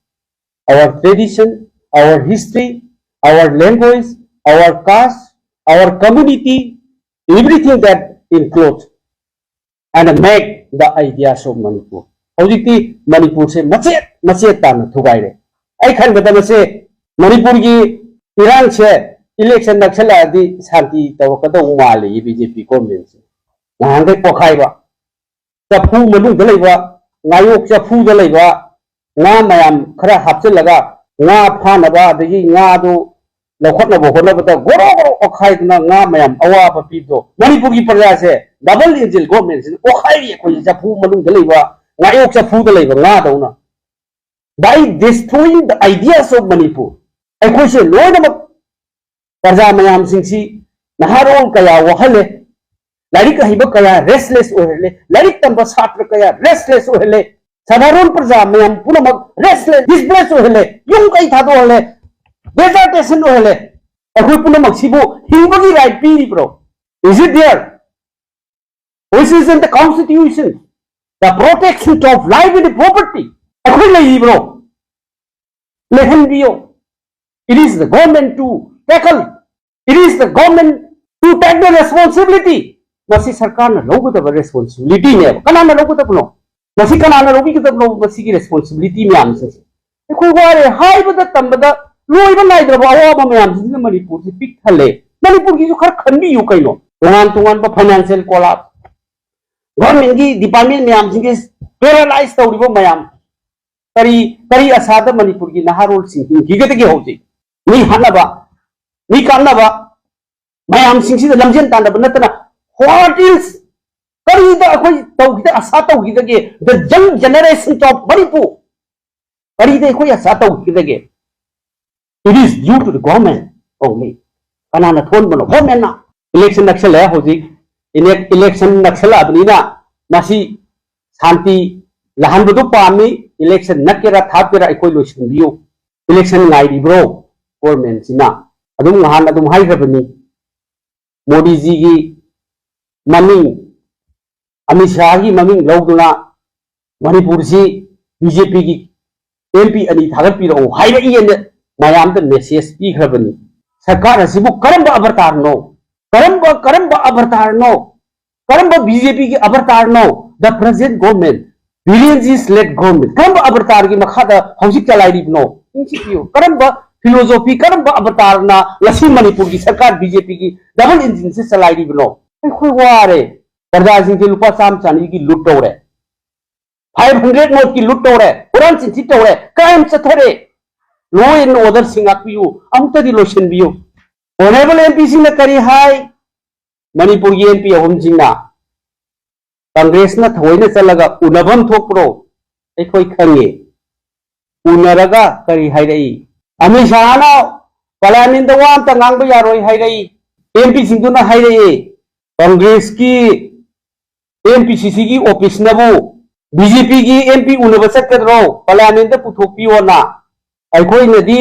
our tradition, our history, our language, our caste, our community, everything that includes and make the ideas of Manipur. ꯍꯧꯖꯤꯛꯇꯤ ꯃꯅꯤꯄꯨꯔꯁꯦ ꯃꯆꯦꯠ ꯃꯆꯦꯠ ꯇꯥꯅ ꯊꯨꯒꯥꯏꯔꯦ꯫ ꯑꯩ ꯈꯟꯕꯗ ꯃꯁꯦ ꯃꯅꯤꯄꯨꯔꯒꯤ ꯏꯔꯥꯡꯁꯦ ꯏꯂꯦꯛꯁꯟ ꯅꯛꯁꯜꯂꯛꯑꯗꯤ ꯁꯥꯟꯇꯤ ꯇꯧꯔꯛꯀꯗꯧ ꯃꯥꯜꯂꯤ ꯕꯤ ꯖꯦ ꯄꯤ ꯒꯣꯔꯃꯦꯟꯁꯦ꯫ ꯅꯍꯥꯟꯈꯩ ꯄꯣꯈꯥꯏꯕ, ꯆꯐꯨ ꯃꯅꯨꯡꯗ ꯂꯩꯕ, ꯉꯥꯌꯣꯛ ꯆꯐꯨꯗ ꯂꯩꯕ ꯉꯥ ꯃꯌꯥꯝ ꯈꯔ ꯍꯥꯞꯆꯤꯜꯂꯒ ꯉꯥ ꯐꯥꯅꯕ, ꯑꯗꯒꯤ ꯉꯥꯗꯨ ꯂꯧꯈꯠꯅꯕ ꯍꯣꯠꯅꯕꯗ ꯒꯣꯔꯣ ꯒꯣꯔꯣ ꯑꯣꯠꯈꯥꯏꯗꯨꯅ ꯉꯥ ꯃꯌꯥꯝ ꯑꯋꯥꯕ ꯄꯤꯕꯗꯣ ꯃꯅꯤꯄꯨꯔꯒꯤ ꯄ꯭ꯔꯖꯥꯁꯦ ꯗꯕꯜ ꯏꯟꯖꯤꯟ ꯒꯣꯔꯃꯦꯟꯁꯤꯅ ꯑꯣꯠꯈꯥꯏꯔꯤ꯫ ꯑꯩꯈꯣꯏꯒꯤ ꯆꯐꯨ ꯃꯅꯨꯡꯗ ꯂꯩꯕ, ꯉꯥꯌꯣꯛ ꯆꯐꯨꯗ ꯂꯩꯕ ꯉꯥꯗꯧꯅ, by destroying the ideas of Manipur꯫ ꯑꯩꯈꯣꯏꯁꯦ ꯂꯣꯏꯅꯃꯛ ꯄ꯭ꯔꯖꯥ ꯃꯌꯥꯝꯁꯤꯡꯁꯤ ꯅꯍꯥꯔꯣꯜ ꯀꯌꯥ ꯋꯥꯍꯜꯂꯦ, ꯂꯥꯏꯔꯤꯛ ꯍꯩꯕ ꯀꯌꯥ ꯔꯦꯁꯂꯦꯁ ꯑꯣꯏꯍꯜꯂꯦ, ꯂꯥꯏꯔꯤꯛ ꯇꯝꯕ ꯁꯥꯇ꯭ꯔ ꯀꯌꯥ ꯔꯦꯁꯂꯦꯁ ꯑꯣꯏꯍꯜꯂꯦ, ꯁꯥꯙꯥꯔꯣꯟ ꯄ꯭ꯔꯖꯥ ꯃꯌꯥꯝ ꯄꯨꯝꯅꯃꯛ ꯔꯦꯁꯂꯦꯁ, ꯗꯤꯁꯄ꯭ꯂꯦꯁ ꯑꯣꯏꯍꯜꯂꯦ, ꯌꯨꯝ ꯀꯩ ꯊꯥꯗꯣꯛꯍꯜꯂꯦ, ꯗꯦꯖꯔꯇꯦꯁꯟ ꯑꯣꯏꯍꯜꯂꯦ꯫ ꯑꯩꯈꯣꯏ ꯄꯨꯝꯅꯃꯛꯁꯤꯕꯨ ꯍꯤꯡꯕꯒꯤ right ꯄꯤꯔꯤꯕ꯭ꯔꯣ? Is it there? Which is in the constitution, the protection of life and property. ꯑꯩꯈꯣꯏ ꯂꯩꯔꯤꯕ꯭ꯔꯣ? ꯂꯩꯍꯟꯕꯤꯌꯣ꯫ It is the government to tackle. It is the government to take the responsibility. ꯃꯁꯤ ꯁꯔꯀꯥꯔꯅ ꯂꯧꯒꯗꯕ ꯔꯦꯁꯄꯣꯟꯁꯤꯕꯤꯂꯤꯇꯤꯅꯦꯕ꯫ ꯀꯅꯥꯅ ꯂꯧꯒꯗꯕꯅꯣ? ꯃꯁꯤ ꯀꯅꯥꯅ ꯂꯧꯕꯤꯒꯗꯕꯅꯣ? ꯃꯁꯤꯒꯤ ꯔꯦꯁꯄꯣꯟꯁꯤꯕꯤꯂꯤꯇꯤ ꯃꯌꯥꯝꯁꯤꯡꯁꯦ ꯑꯩꯈꯣꯏ ꯋꯥꯔꯦ꯫ ꯍꯥꯏꯕꯗ ꯇꯝꯕꯗ ꯂꯣꯏꯕ ꯅꯥꯏꯗ꯭ꯔꯕ ꯑꯋꯥꯕ ꯃꯌꯥꯝꯁꯤꯡꯁꯤꯅ ꯃꯅꯤꯄꯨꯔꯁꯦ ꯄꯤꯛ ꯊꯜꯂꯦ꯫ ꯃꯅꯤꯄꯨꯔꯒꯤꯁꯨ ꯈꯔ ꯈꯟꯕꯤꯌꯨ ꯀꯩꯅꯣ꯫ ꯇꯣꯉꯥꯟ ꯇꯣꯉꯥꯟꯕ ꯐꯥꯏꯅꯥꯟꯁꯤꯌꯦꯜ ꯀꯣꯂꯥꯞꯁ, ꯒꯣꯔꯃꯦꯟꯒꯤ ꯗꯤꯄꯥꯔꯠꯃꯦꯟ ꯃꯌꯥꯝꯁꯤꯡꯒꯤ ꯄꯦꯔꯥꯂꯥꯏꯁ ꯇꯧꯔꯤꯕ ꯃꯌꯥꯝ, ꯀꯔꯤ, ꯀꯔꯤ ꯑꯁꯥꯗ ꯃꯅꯤꯄꯨꯔꯒꯤ ꯅꯍꯥꯔꯣꯜꯁꯤꯡ ꯍꯤꯡꯈꯤꯒꯗꯒꯦ? ꯍꯧꯖꯤꯛ ꯃꯤ ꯍꯥꯠꯅꯕ, ꯃꯤ ꯀꯥꯞꯅꯕ, ꯃꯌꯥꯝꯁꯤꯡꯁꯤꯗ ꯂꯝꯖꯦꯟ ꯇꯥꯟꯅꯕ ꯅꯠꯇꯅ, what else? ꯀꯔꯤꯗ ꯑꯩꯈꯣꯏ ꯇꯧꯈꯤꯗ, ꯑꯁꯥ ꯇꯧꯈꯤꯗꯒꯦ? The young generation of Manipur, ꯀꯔꯤꯗ ꯑꯩꯈꯣꯏ ꯑꯁꯥ ꯇꯧꯈꯤꯗꯒꯦ? It is due to the government only. ꯀꯅꯥꯅ ꯊꯣꯛꯍꯟꯕꯅꯣ? ꯒꯣꯔꯃꯦꯟꯅ꯫ ꯏꯂꯦꯛꯁꯟ ꯅꯛꯁꯜꯂꯛꯑꯦ ꯍꯧꯖꯤꯛ꯫ ꯏꯂꯦꯛ-, ꯏꯂꯦꯛꯁꯟ ꯅꯛꯁꯜꯂꯛꯑꯕꯅꯤꯅ ꯃꯁꯤ ꯁꯥꯟꯇꯤ ꯂꯥꯛꯍꯟꯕꯗꯨ ꯄꯥꯝꯃꯤ꯫ ꯏꯂꯦꯛꯁꯟ ꯅꯛꯀꯦꯔꯥ ꯊꯥꯞꯀꯦꯔꯥ ꯑꯩꯈꯣꯏ ꯂꯣꯏꯁꯤꯟꯕꯤꯌꯨ꯫ ꯏꯂꯦꯛꯁꯟ ꯉꯥꯏꯔꯤꯕ꯭ꯔꯣ ꯒꯣꯔꯃꯦꯟꯁꯤꯅ? ꯑꯗꯨꯝ ꯅꯍꯥꯟ ꯑꯗꯨꯝ ꯍꯥꯏꯈ꯭ꯔꯕꯅꯤ, ꯃꯣꯗꯤꯖꯤꯒꯤ ꯃꯃꯤꯡ, ꯑꯃꯤꯠ ꯁꯥꯍꯒꯤ ꯃꯃꯤꯡ ꯂꯧꯗꯨꯅ ꯃꯅꯤꯄꯨꯔꯁꯤ ꯕꯤ ꯖꯦ ꯄꯤꯒꯤ ꯑꯦꯝ ꯄꯤ ꯑꯅꯤ ꯊꯥꯒꯠꯄꯤꯔꯛꯎ ꯍꯥꯏꯔꯛꯏꯅ ꯃꯌꯥꯝꯗ ꯃꯦꯁꯦꯖ ꯄꯤꯈ꯭ꯔꯕꯅꯤ꯫ ꯁꯔꯀꯥꯔ ꯑꯁꯤꯕꯨ ꯀꯔꯝꯕ ꯑꯕꯔꯇꯥꯔꯅꯣ? ꯀꯔꯝꯕ, ꯀꯔꯝꯕ ꯑꯕꯔꯇꯥꯔꯅꯣ? ꯀꯔꯝꯕ ꯕꯤ ꯖꯦ ꯄꯤꯒꯤ ꯑꯕꯔꯇꯥꯔꯅꯣ? The present government, ꯕꯤꯔꯦꯟꯖꯤ ꯁꯤꯜꯂꯦꯠ ꯒꯣꯔꯃꯦꯟ, ꯀꯔꯝꯕ ꯑꯕꯔꯇꯥꯔꯒꯤ ꯃꯈꯥꯗ ꯍꯧꯖꯤꯛ ꯆꯂꯥꯏꯔꯤꯕꯅꯣ? ꯅꯤꯡꯁꯤꯡꯕꯤꯌꯨ, ꯀꯔꯝꯕ ꯐꯤꯂꯣꯖꯣꯐꯤ, ꯀꯔꯝꯕ ꯑꯕꯔꯇꯥꯔꯅ ꯉꯁꯤ ꯃꯅꯤꯄꯨꯔꯒꯤ ꯁꯔꯀꯥꯔ ꯕꯤ ꯖꯦ ꯄꯤꯒꯤ ꯗꯕꯜ ꯏꯟꯖꯤꯟꯁꯦ ꯆꯂꯥꯏꯔꯤꯕꯅꯣ? ꯑꯩꯈꯣꯏ ꯋꯥꯔꯦ꯫ ꯄ꯭ꯔꯖꯥꯁꯤꯡꯁꯦ ꯂꯨꯄꯥ ꯆꯥꯝꯃ ꯆꯅꯤꯒꯤ ꯂꯨꯠ ꯇꯧꯔꯦ, ꯐꯥꯏꯚ ꯍꯟꯗ꯭ꯔꯦꯠ ꯅꯣꯠꯀꯤ ꯂꯨꯠ ꯇꯧꯔꯦ, ꯍꯨꯔꯥꯟ ꯆꯤꯟꯊꯤ ꯇꯧꯔꯦ, ꯀ꯭ꯔꯥꯏꯝ ꯆꯠꯊꯔꯦ, ꯂꯣ ꯑꯦꯟ ꯑꯣꯔꯗꯔꯁꯤꯡ ꯉꯥꯛꯄꯤꯌꯨ, ꯑꯃꯨꯛꯇꯗꯤ ꯂꯣꯏꯁꯤꯟꯕꯤꯌꯨ꯫ ꯑꯣꯅꯔꯦꯕꯜ ꯑꯦꯝ ꯄꯤꯁꯤꯡꯅ ꯀꯔꯤ ꯍꯥꯏ? ꯃꯅꯤꯄꯨꯔꯒꯤ ꯑꯦꯝ ꯄꯤ ꯑꯍꯨꯝꯁꯤꯡꯅ ꯀꯪꯒ꯭ꯔꯦꯁꯅ ꯊꯑꯣꯏꯅ ꯆꯠꯂꯒ ꯎꯅꯐꯝ ꯊꯣꯛꯄ꯭ꯔꯣ? ꯑꯩꯈꯣꯏ ꯈꯪꯉꯤ꯫ ꯎꯅꯔꯒ ꯀꯔꯤ ꯍꯥꯏꯔꯛꯏ? ꯑꯃꯤꯠ ꯁꯥꯍꯅ ꯄꯥꯔꯂꯤꯌꯥꯃꯦꯟꯗ ꯋꯥ ꯑꯝꯇ ꯉꯥꯡꯕ ꯌꯥꯔꯣꯏ ꯍꯥꯏꯔꯛꯏ꯫ ꯑꯦꯝ ꯄꯤꯁꯤꯡꯗꯨꯅ ꯍꯥꯏꯔꯛꯏ, ꯀꯪꯒ꯭ꯔꯦꯁꯀꯤ ꯑꯦꯝ ꯄꯤ ꯁꯤ ꯁꯤꯒꯤ ꯑꯣꯐꯤꯁꯅꯕꯨ ꯕꯤ ꯖꯦ ꯄꯤꯒꯤ ꯑꯦꯝ ꯄꯤ ꯎꯅꯕ ꯆꯠꯀꯗ꯭ꯔꯣ, ꯄꯥꯔꯂꯤꯌꯥꯃꯦꯟꯗ ꯄꯨꯊꯣꯛꯄꯤꯌꯣꯅ꯫ ꯑꯩꯈꯣꯏꯅꯗꯤ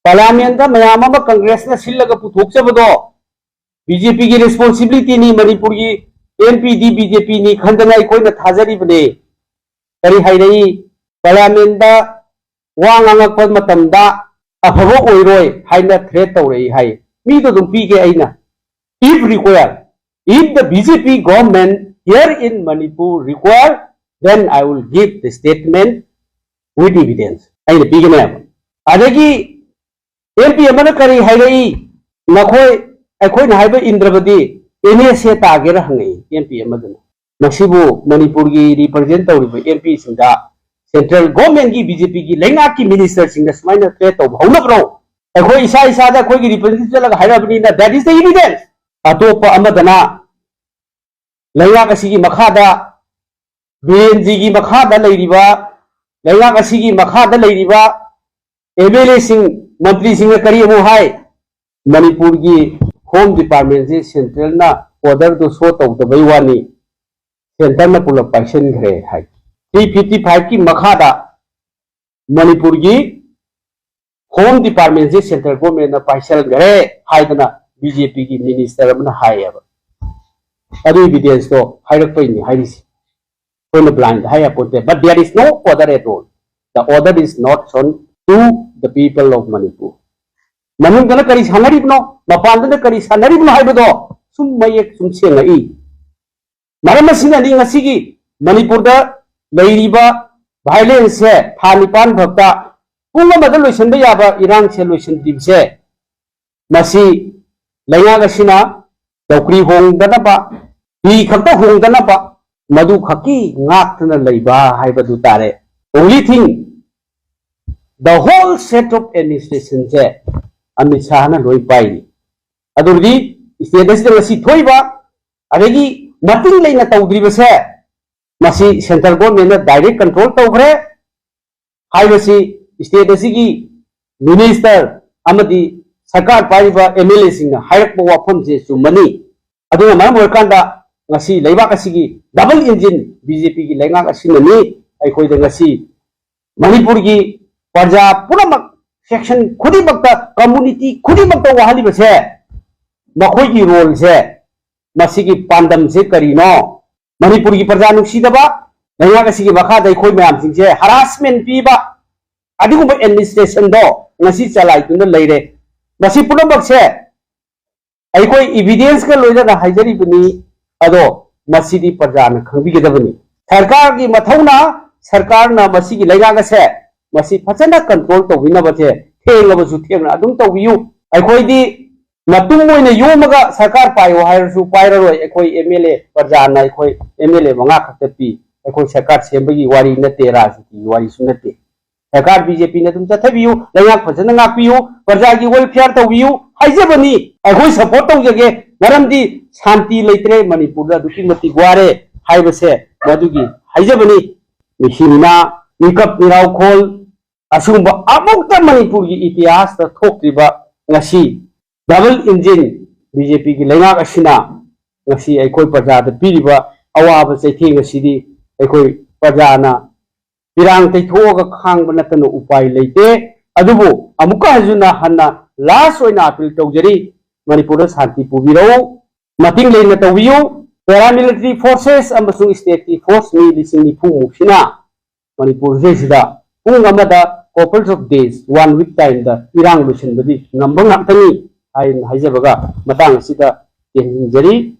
ꯄꯥꯔꯂꯤꯌꯥꯃꯦꯟꯗ ꯃꯌꯥꯝ ꯑꯃ ꯀꯪꯒ꯭ꯔꯦꯁꯅ ꯁꯤꯜꯂꯒ ꯄꯨꯊꯣꯛꯆꯕꯗꯣ ꯕꯤ ꯖꯦ ꯄꯤꯒꯤ ꯔꯦꯁꯄꯣꯟꯁꯤꯕꯤꯂꯤꯇꯤꯅꯤ, ꯃꯅꯤꯄꯨꯔꯒꯤ ꯑꯦꯝ ꯄꯤꯗꯤ ꯕꯤ ꯖꯦ ꯄꯤꯅꯤ ꯈꯟꯗꯅ ꯑꯩꯈꯣꯏꯅ ꯊꯥꯖꯔꯤꯕꯅꯤ꯫ ꯀꯔꯤ ꯍꯥꯏꯔꯛꯏ? ꯄꯥꯔꯂꯤꯌꯥꯃꯦꯟꯗ ꯋꯥ ꯉꯥꯡꯉꯛꯄ ꯃꯇꯝꯗ ꯑꯐꯕ ꯑꯣꯏꯔꯣꯏ ꯍꯥꯏꯅ ꯊ꯭ꯔꯦꯠ ꯇꯧꯔꯛꯏ ꯍꯥꯏ꯫ ꯃꯤꯗꯣ ꯑꯗꯨꯝ ꯄꯤꯒꯦ ꯑꯩꯅ, if required, if the B J P government here in Manipur require, then I will give the statement with evidence. ꯑꯩꯅ ꯄꯤꯒꯅꯦꯕ꯫ ꯑꯗꯒꯤ ꯑꯦꯝ ꯄꯤ ꯑꯃꯅ ꯀꯔꯤ ꯍꯥꯏꯔꯛꯏ? ꯅꯈꯣꯏ, ꯑꯩꯈꯣꯏꯅ ꯍꯥꯏꯕ ꯏꯟꯗ꯭ꯔꯕꯗꯤ N A say ꯇꯥꯒꯦꯔꯥ ꯍꯪꯉꯛꯏ M P ꯑꯃꯗꯨꯅ꯫ ꯃꯁꯤꯕꯨ ꯃꯅꯤꯄꯨꯔꯒꯤ represent ꯇꯧꯔꯤꯕ M P ꯁꯤꯡꯗ central government ꯀꯤ B J P ꯒꯤ ꯂꯩꯉꯥꯛꯀꯤ minister ꯁꯤꯡꯅ ꯁꯨꯃꯥꯏꯅ threat ꯇꯧꯕ ꯍꯧꯅꯕ꯭ꯔꯣ? ꯑꯩꯈꯣꯏ ꯏꯁꯥ ꯏꯁꯥꯗ ꯑꯩꯈꯣꯏꯒꯤ representative ꯆꯠꯂꯒ ꯍꯥꯏꯔꯕꯅꯤꯅ, that is the evidence. ꯑꯇꯣꯞꯄ ꯑꯃꯗꯅ ꯂꯩꯉꯥꯛ ꯑꯁꯤꯒꯤ ꯃꯈꯥꯗ, ꯕꯤꯔꯦꯟꯖꯤꯒꯤ ꯃꯈꯥꯗ ꯂꯩꯔꯤꯕ, ꯂꯩꯉꯥꯛ ꯑꯁꯤꯒꯤ ꯃꯈꯥꯗ ꯂꯩꯔꯤꯕ M L A ꯁꯤꯡ, ꯃꯟꯇ꯭ꯔꯤꯁꯤꯡꯅ ꯀꯔꯤ ꯑꯃꯨꯛ ꯍꯥꯏ? ꯃꯅꯤꯄꯨꯔꯒꯤ Home Department ꯁꯤ central ꯅ order ꯗꯨ show ꯇꯧꯗꯕꯩ ꯋꯥꯅꯤ, centre ꯅ ꯄꯨꯂꯞ ꯄꯥꯏꯁꯤꯟꯈ꯭ꯔꯦ ꯍꯥꯏ꯫ Three fifty five ꯀꯤ ꯃꯈꯥꯗ ꯃꯅꯤꯄꯨꯔꯒꯤ Home Department ꯁꯤ central government ꯅ ꯄꯥꯏꯁꯤꯟꯈ꯭ꯔꯦ ꯍꯥꯏꯗꯅ B J P ꯒꯤ minister ꯑꯃꯅ ꯍꯥꯏꯌꯦꯕ꯫ ꯑꯗꯨ evidence ꯇꯣ ꯍꯥꯏꯔꯛꯄꯩꯅꯤ ꯍꯥꯏꯔꯤꯁꯦ꯫ ꯑꯩꯈꯣꯏꯅ blind the high ꯌꯥꯄꯣꯟꯇꯦ, but there is no order at all. The order is not shown to the people of Manipur. ꯃꯅꯨꯡꯗꯅ ꯀꯔꯤ ꯁꯥꯟꯅꯔꯤꯕꯅꯣ, ꯃꯄꯥꯟꯗꯅ ꯀꯔꯤ ꯁꯥꯟꯅꯔꯤꯕꯅꯣ ꯍꯥꯏꯕꯗꯣ ꯁꯨꯝ ꯃꯌꯦꯛ ꯁꯨꯝ ꯁꯦꯡꯉꯛꯏ꯫ ꯃꯔꯝ ꯑꯁꯤꯅꯅꯤ ꯉꯁꯤꯒꯤ ꯃꯅꯤꯄꯨꯔꯗ ꯂꯩꯔꯤꯕ violence ꯁꯦ ꯊꯥ ꯅꯤꯄꯥꯟ ꯈꯛꯇ ꯄꯨꯡ ꯑꯃꯗ ꯂꯣꯏꯁꯤꯟꯕ ꯌꯥꯕ ꯏꯔꯥꯡꯁꯦ ꯂꯣꯏꯁꯤꯟꯗ꯭ꯔꯤꯕꯁꯦ꯫ ꯃꯁꯤ ꯂꯩꯉꯥꯛ ꯑꯁꯤꯅ ꯆꯧꯀ꯭ꯔꯤ ꯍꯣꯡꯗꯅꯕ, ꯐꯤ ꯈꯛꯇ ꯍꯣꯡꯗꯅꯕ, ꯃꯗꯨ ꯈꯛꯀꯤ ꯉꯥꯛꯇꯅ ꯂꯩꯕ ꯍꯥꯏꯕꯗꯨ ꯇꯥꯔꯦ꯫ Only thing, the whole set of administration ꯁꯦ ꯑꯃꯤꯠ ꯁꯥꯍꯅ ꯂꯣꯏ ꯄꯥꯏꯔꯤ꯫ ꯑꯗꯨꯕꯨꯗꯤ state ꯑꯁꯤꯗ ꯉꯁꯤ ꯊꯣꯛꯏꯕ ꯑꯗꯒꯤ ꯃꯇꯤꯡ ꯂꯩꯅ ꯇꯧꯗ꯭ꯔꯤꯕꯁꯦ, ꯃꯁꯤ central government ꯅ direct control ꯇꯧꯈ꯭ꯔꯦ ꯍꯥꯏꯕꯁꯤ state ꯑꯁꯤꯒꯤ minister ꯑꯃꯗꯤ ꯁꯔꯀꯥꯔ ꯄꯥꯏꯔꯤꯕ M L A ꯁꯤꯡꯅ ꯍꯥꯏꯔꯛꯄ ꯋꯥꯐꯝꯁꯦ ꯆꯨꯝꯃꯅꯤ꯫ ꯑꯗꯨꯅ ꯃꯔꯝ ꯑꯣꯏꯔꯀꯥꯟꯗ ꯉꯁꯤ ꯂꯩꯕꯥꯛ ꯑꯁꯤꯒꯤ double engine B J P ꯒꯤ ꯂꯩꯉꯥꯛ ꯑꯁꯤꯅꯅꯤ ꯑꯩꯈꯣꯏꯗ ꯉꯁꯤ ꯃꯅꯤꯄꯨꯔꯒꯤ ꯄ꯭ꯔꯖꯥ ꯄꯨꯝꯅꯃꯛ, section ꯈꯨꯗꯤꯡꯃꯛꯇ, community ꯈꯨꯗꯤꯡꯃꯛꯇ ꯋꯥꯍꯜꯂꯤꯕꯁꯦ꯫ ꯃꯈꯣꯏꯒꯤ role ꯁꯦ, ꯃꯁꯤꯒꯤ ꯄꯥꯟꯗꯝꯁꯦ ꯀꯔꯤꯅꯣ? ꯃꯅꯤꯄꯨꯔꯒꯤ ꯄ꯭ꯔꯖꯥ ꯅꯨꯡꯁꯤꯗꯕ, ꯂꯩꯉꯥꯛ ꯑꯁꯤꯒꯤ ꯃꯈꯥꯗ ꯑꯩꯈꯣꯏ ꯃꯌꯥꯝꯁꯤꯡꯁꯦ harassment ꯄꯤꯕ, ꯑꯗꯨꯒꯨꯝꯕ administration ꯗꯣ ꯉꯁꯤ ꯆꯂꯥꯏꯗꯨꯅ ꯂꯩꯔꯦ꯫ ꯃꯁꯤ ꯄꯨꯝꯅꯃꯛꯁꯦ ꯑꯩꯈꯣꯏ evidence ꯀ ꯂꯣꯏꯅꯅ ꯍꯥꯏꯖꯔꯤꯕꯅꯤ꯫ ꯑꯗꯣ ꯃꯁꯤꯗꯤ ꯄ꯭ꯔꯖꯥꯅ ꯈꯪꯕꯤꯒꯗꯕꯅꯤ꯫ ꯁꯔꯀꯥꯔꯒꯤ ꯃꯊꯧꯅ, ꯁꯔꯀꯥꯔꯅ ꯃꯁꯤꯒꯤ ꯂꯩꯉꯥꯛ ꯑꯁꯦ ꯃꯁꯤ ꯐꯖꯅ control ꯇꯧꯕꯤꯅꯕꯁꯦ ꯊꯦꯡꯂꯕꯁꯨ ꯊꯦꯡꯅ ꯑꯗꯨꯝ ꯇꯧꯕꯤꯌꯨ꯫ ꯑꯩꯈꯣꯏꯗꯤ ꯃꯇꯨꯡ ꯑꯣꯏꯅ ꯌꯣꯝꯃꯒ ꯁꯔꯀꯥꯔ ꯄꯥꯏꯌꯣ ꯍꯥꯏꯔꯁꯨ ꯄꯥꯏꯔꯔꯣꯏ꯫ ꯑꯩꯈꯣꯏ ꯑꯦꯝ ꯑꯦꯜ ꯑꯦ, ꯄ꯭ꯔꯖꯥꯅ ꯑꯩꯈꯣꯏ ꯑꯦꯝ ꯑꯦꯜ ꯑꯦ ꯃꯉꯥ ꯈꯛꯇ ꯄꯤ꯫ ꯑꯩꯈꯣꯏ ꯁꯔꯀꯥꯔ ꯁꯦꯝꯕꯒꯤ ꯋꯥꯔꯤ ꯅꯠꯇꯦ, ꯔꯥꯖꯅꯤꯇꯤꯒꯤ ꯋꯥꯔꯤꯁꯨ ꯅꯠꯇꯦ꯫ ꯁꯔꯀꯥꯔ ꯕꯤ ꯖꯦ ꯄꯤꯅ ꯑꯗꯨꯝ ꯆꯠꯊꯕꯤꯌꯨ, ꯂꯩꯉꯥꯛ ꯐꯖꯅ ꯉꯥꯛꯄꯤꯌꯨ, ꯄ꯭ꯔꯖꯥꯒꯤ ꯋꯦꯜꯐꯤꯌꯥꯔ ꯇꯧꯕꯤꯌꯨ ꯍꯥꯏꯖꯕꯅꯤ꯫ ꯑꯩꯈꯣꯏ ꯁꯄꯣꯔꯠ ꯇꯧꯖꯒꯦ, ꯃꯔꯝꯗꯤ ꯁꯥꯟꯇꯤ ꯂꯩꯇ꯭ꯔꯦ, ꯃꯅꯤꯄꯨꯔꯗ ꯑꯗꯨꯛꯀꯤ ꯃꯇꯤꯛ ꯋꯥꯔꯦ ꯍꯥꯏꯕꯁꯦ ꯃꯗꯨꯒꯤ ꯍꯥꯏꯖꯕꯅꯤ꯫ ꯃꯤꯁꯤ ꯃꯤꯅꯥ, ꯃꯤꯀꯞ ꯃꯤꯔꯥꯎꯈꯣꯜ, ꯑꯁꯤꯒꯨꯝꯕ ꯑꯃꯨꯛꯇ ꯃꯅꯤꯄꯨꯔꯒꯤ ꯏꯇꯤꯍꯥꯁꯇ ꯊꯣꯛꯇ꯭ꯔꯤꯕ ꯉꯁꯤ ꯗꯕꯜ ꯏꯟꯖꯤꯟ ꯕꯤ ꯖꯦ ꯄꯤꯒꯤ ꯂꯩꯉꯥꯛ ꯑꯁꯤꯅ ꯉꯁꯤ ꯑꯩꯈꯣꯏ ꯄ꯭ꯔꯖꯥꯗ ꯄꯤꯔꯤꯕ ꯑꯋꯥꯕ ꯆꯩꯊꯦꯡ ꯑꯁꯤꯗꯤ ꯑꯩꯈꯣꯏ ꯄ꯭ꯔꯖꯥꯅ ꯄꯤꯔꯥꯡ ꯇꯩꯊꯣꯛꯑꯒ ꯈꯥꯡꯕ ꯅꯠꯇꯅ ꯎꯄꯥꯏ ꯂꯩꯇꯦ꯫ ꯑꯗꯨꯕꯨ ꯑꯃꯨꯛꯀ ꯍꯟꯖꯤꯟꯅ ꯍꯟꯅ ꯂꯥꯁ ꯑꯣꯏꯅ ꯑꯄꯤꯜ ꯇꯧꯖꯔꯤ, ꯃꯅꯤꯄꯨꯔꯗ ꯁꯥꯟꯇꯤ ꯄꯨꯕꯤꯔꯛꯎ, ꯃꯇꯤꯡ ꯂꯩꯅ ꯇꯧꯕꯤꯌꯨ꯫ ꯄꯦꯔꯥꯃꯤꯂꯤꯇꯔꯤ ꯐꯣꯔꯁꯦꯁ ꯑꯃꯁꯨꯡ ꯁ꯭ꯇꯦꯠꯀꯤ ꯐꯣꯔꯁ ꯃꯤ ꯂꯤꯁꯤꯡ ꯅꯤꯐꯨ ꯃꯨꯛꯁꯤꯅ ꯃꯅꯤꯄꯨꯔꯁꯤꯗꯩꯁꯤꯗ ꯄꯨꯡ ꯑꯃꯗ, couple of days, one week time ꯗ ꯏꯔꯥꯡ ꯂꯣꯏꯁꯤꯟꯕꯗꯤ ꯉꯝꯕ ꯉꯥꯛꯇꯅꯤ ꯍꯥꯏꯅ ꯍꯥꯏꯖꯕꯒ ꯃꯇꯥꯡ ꯑꯁꯤꯗ ꯇꯦꯟꯖꯔꯤ꯫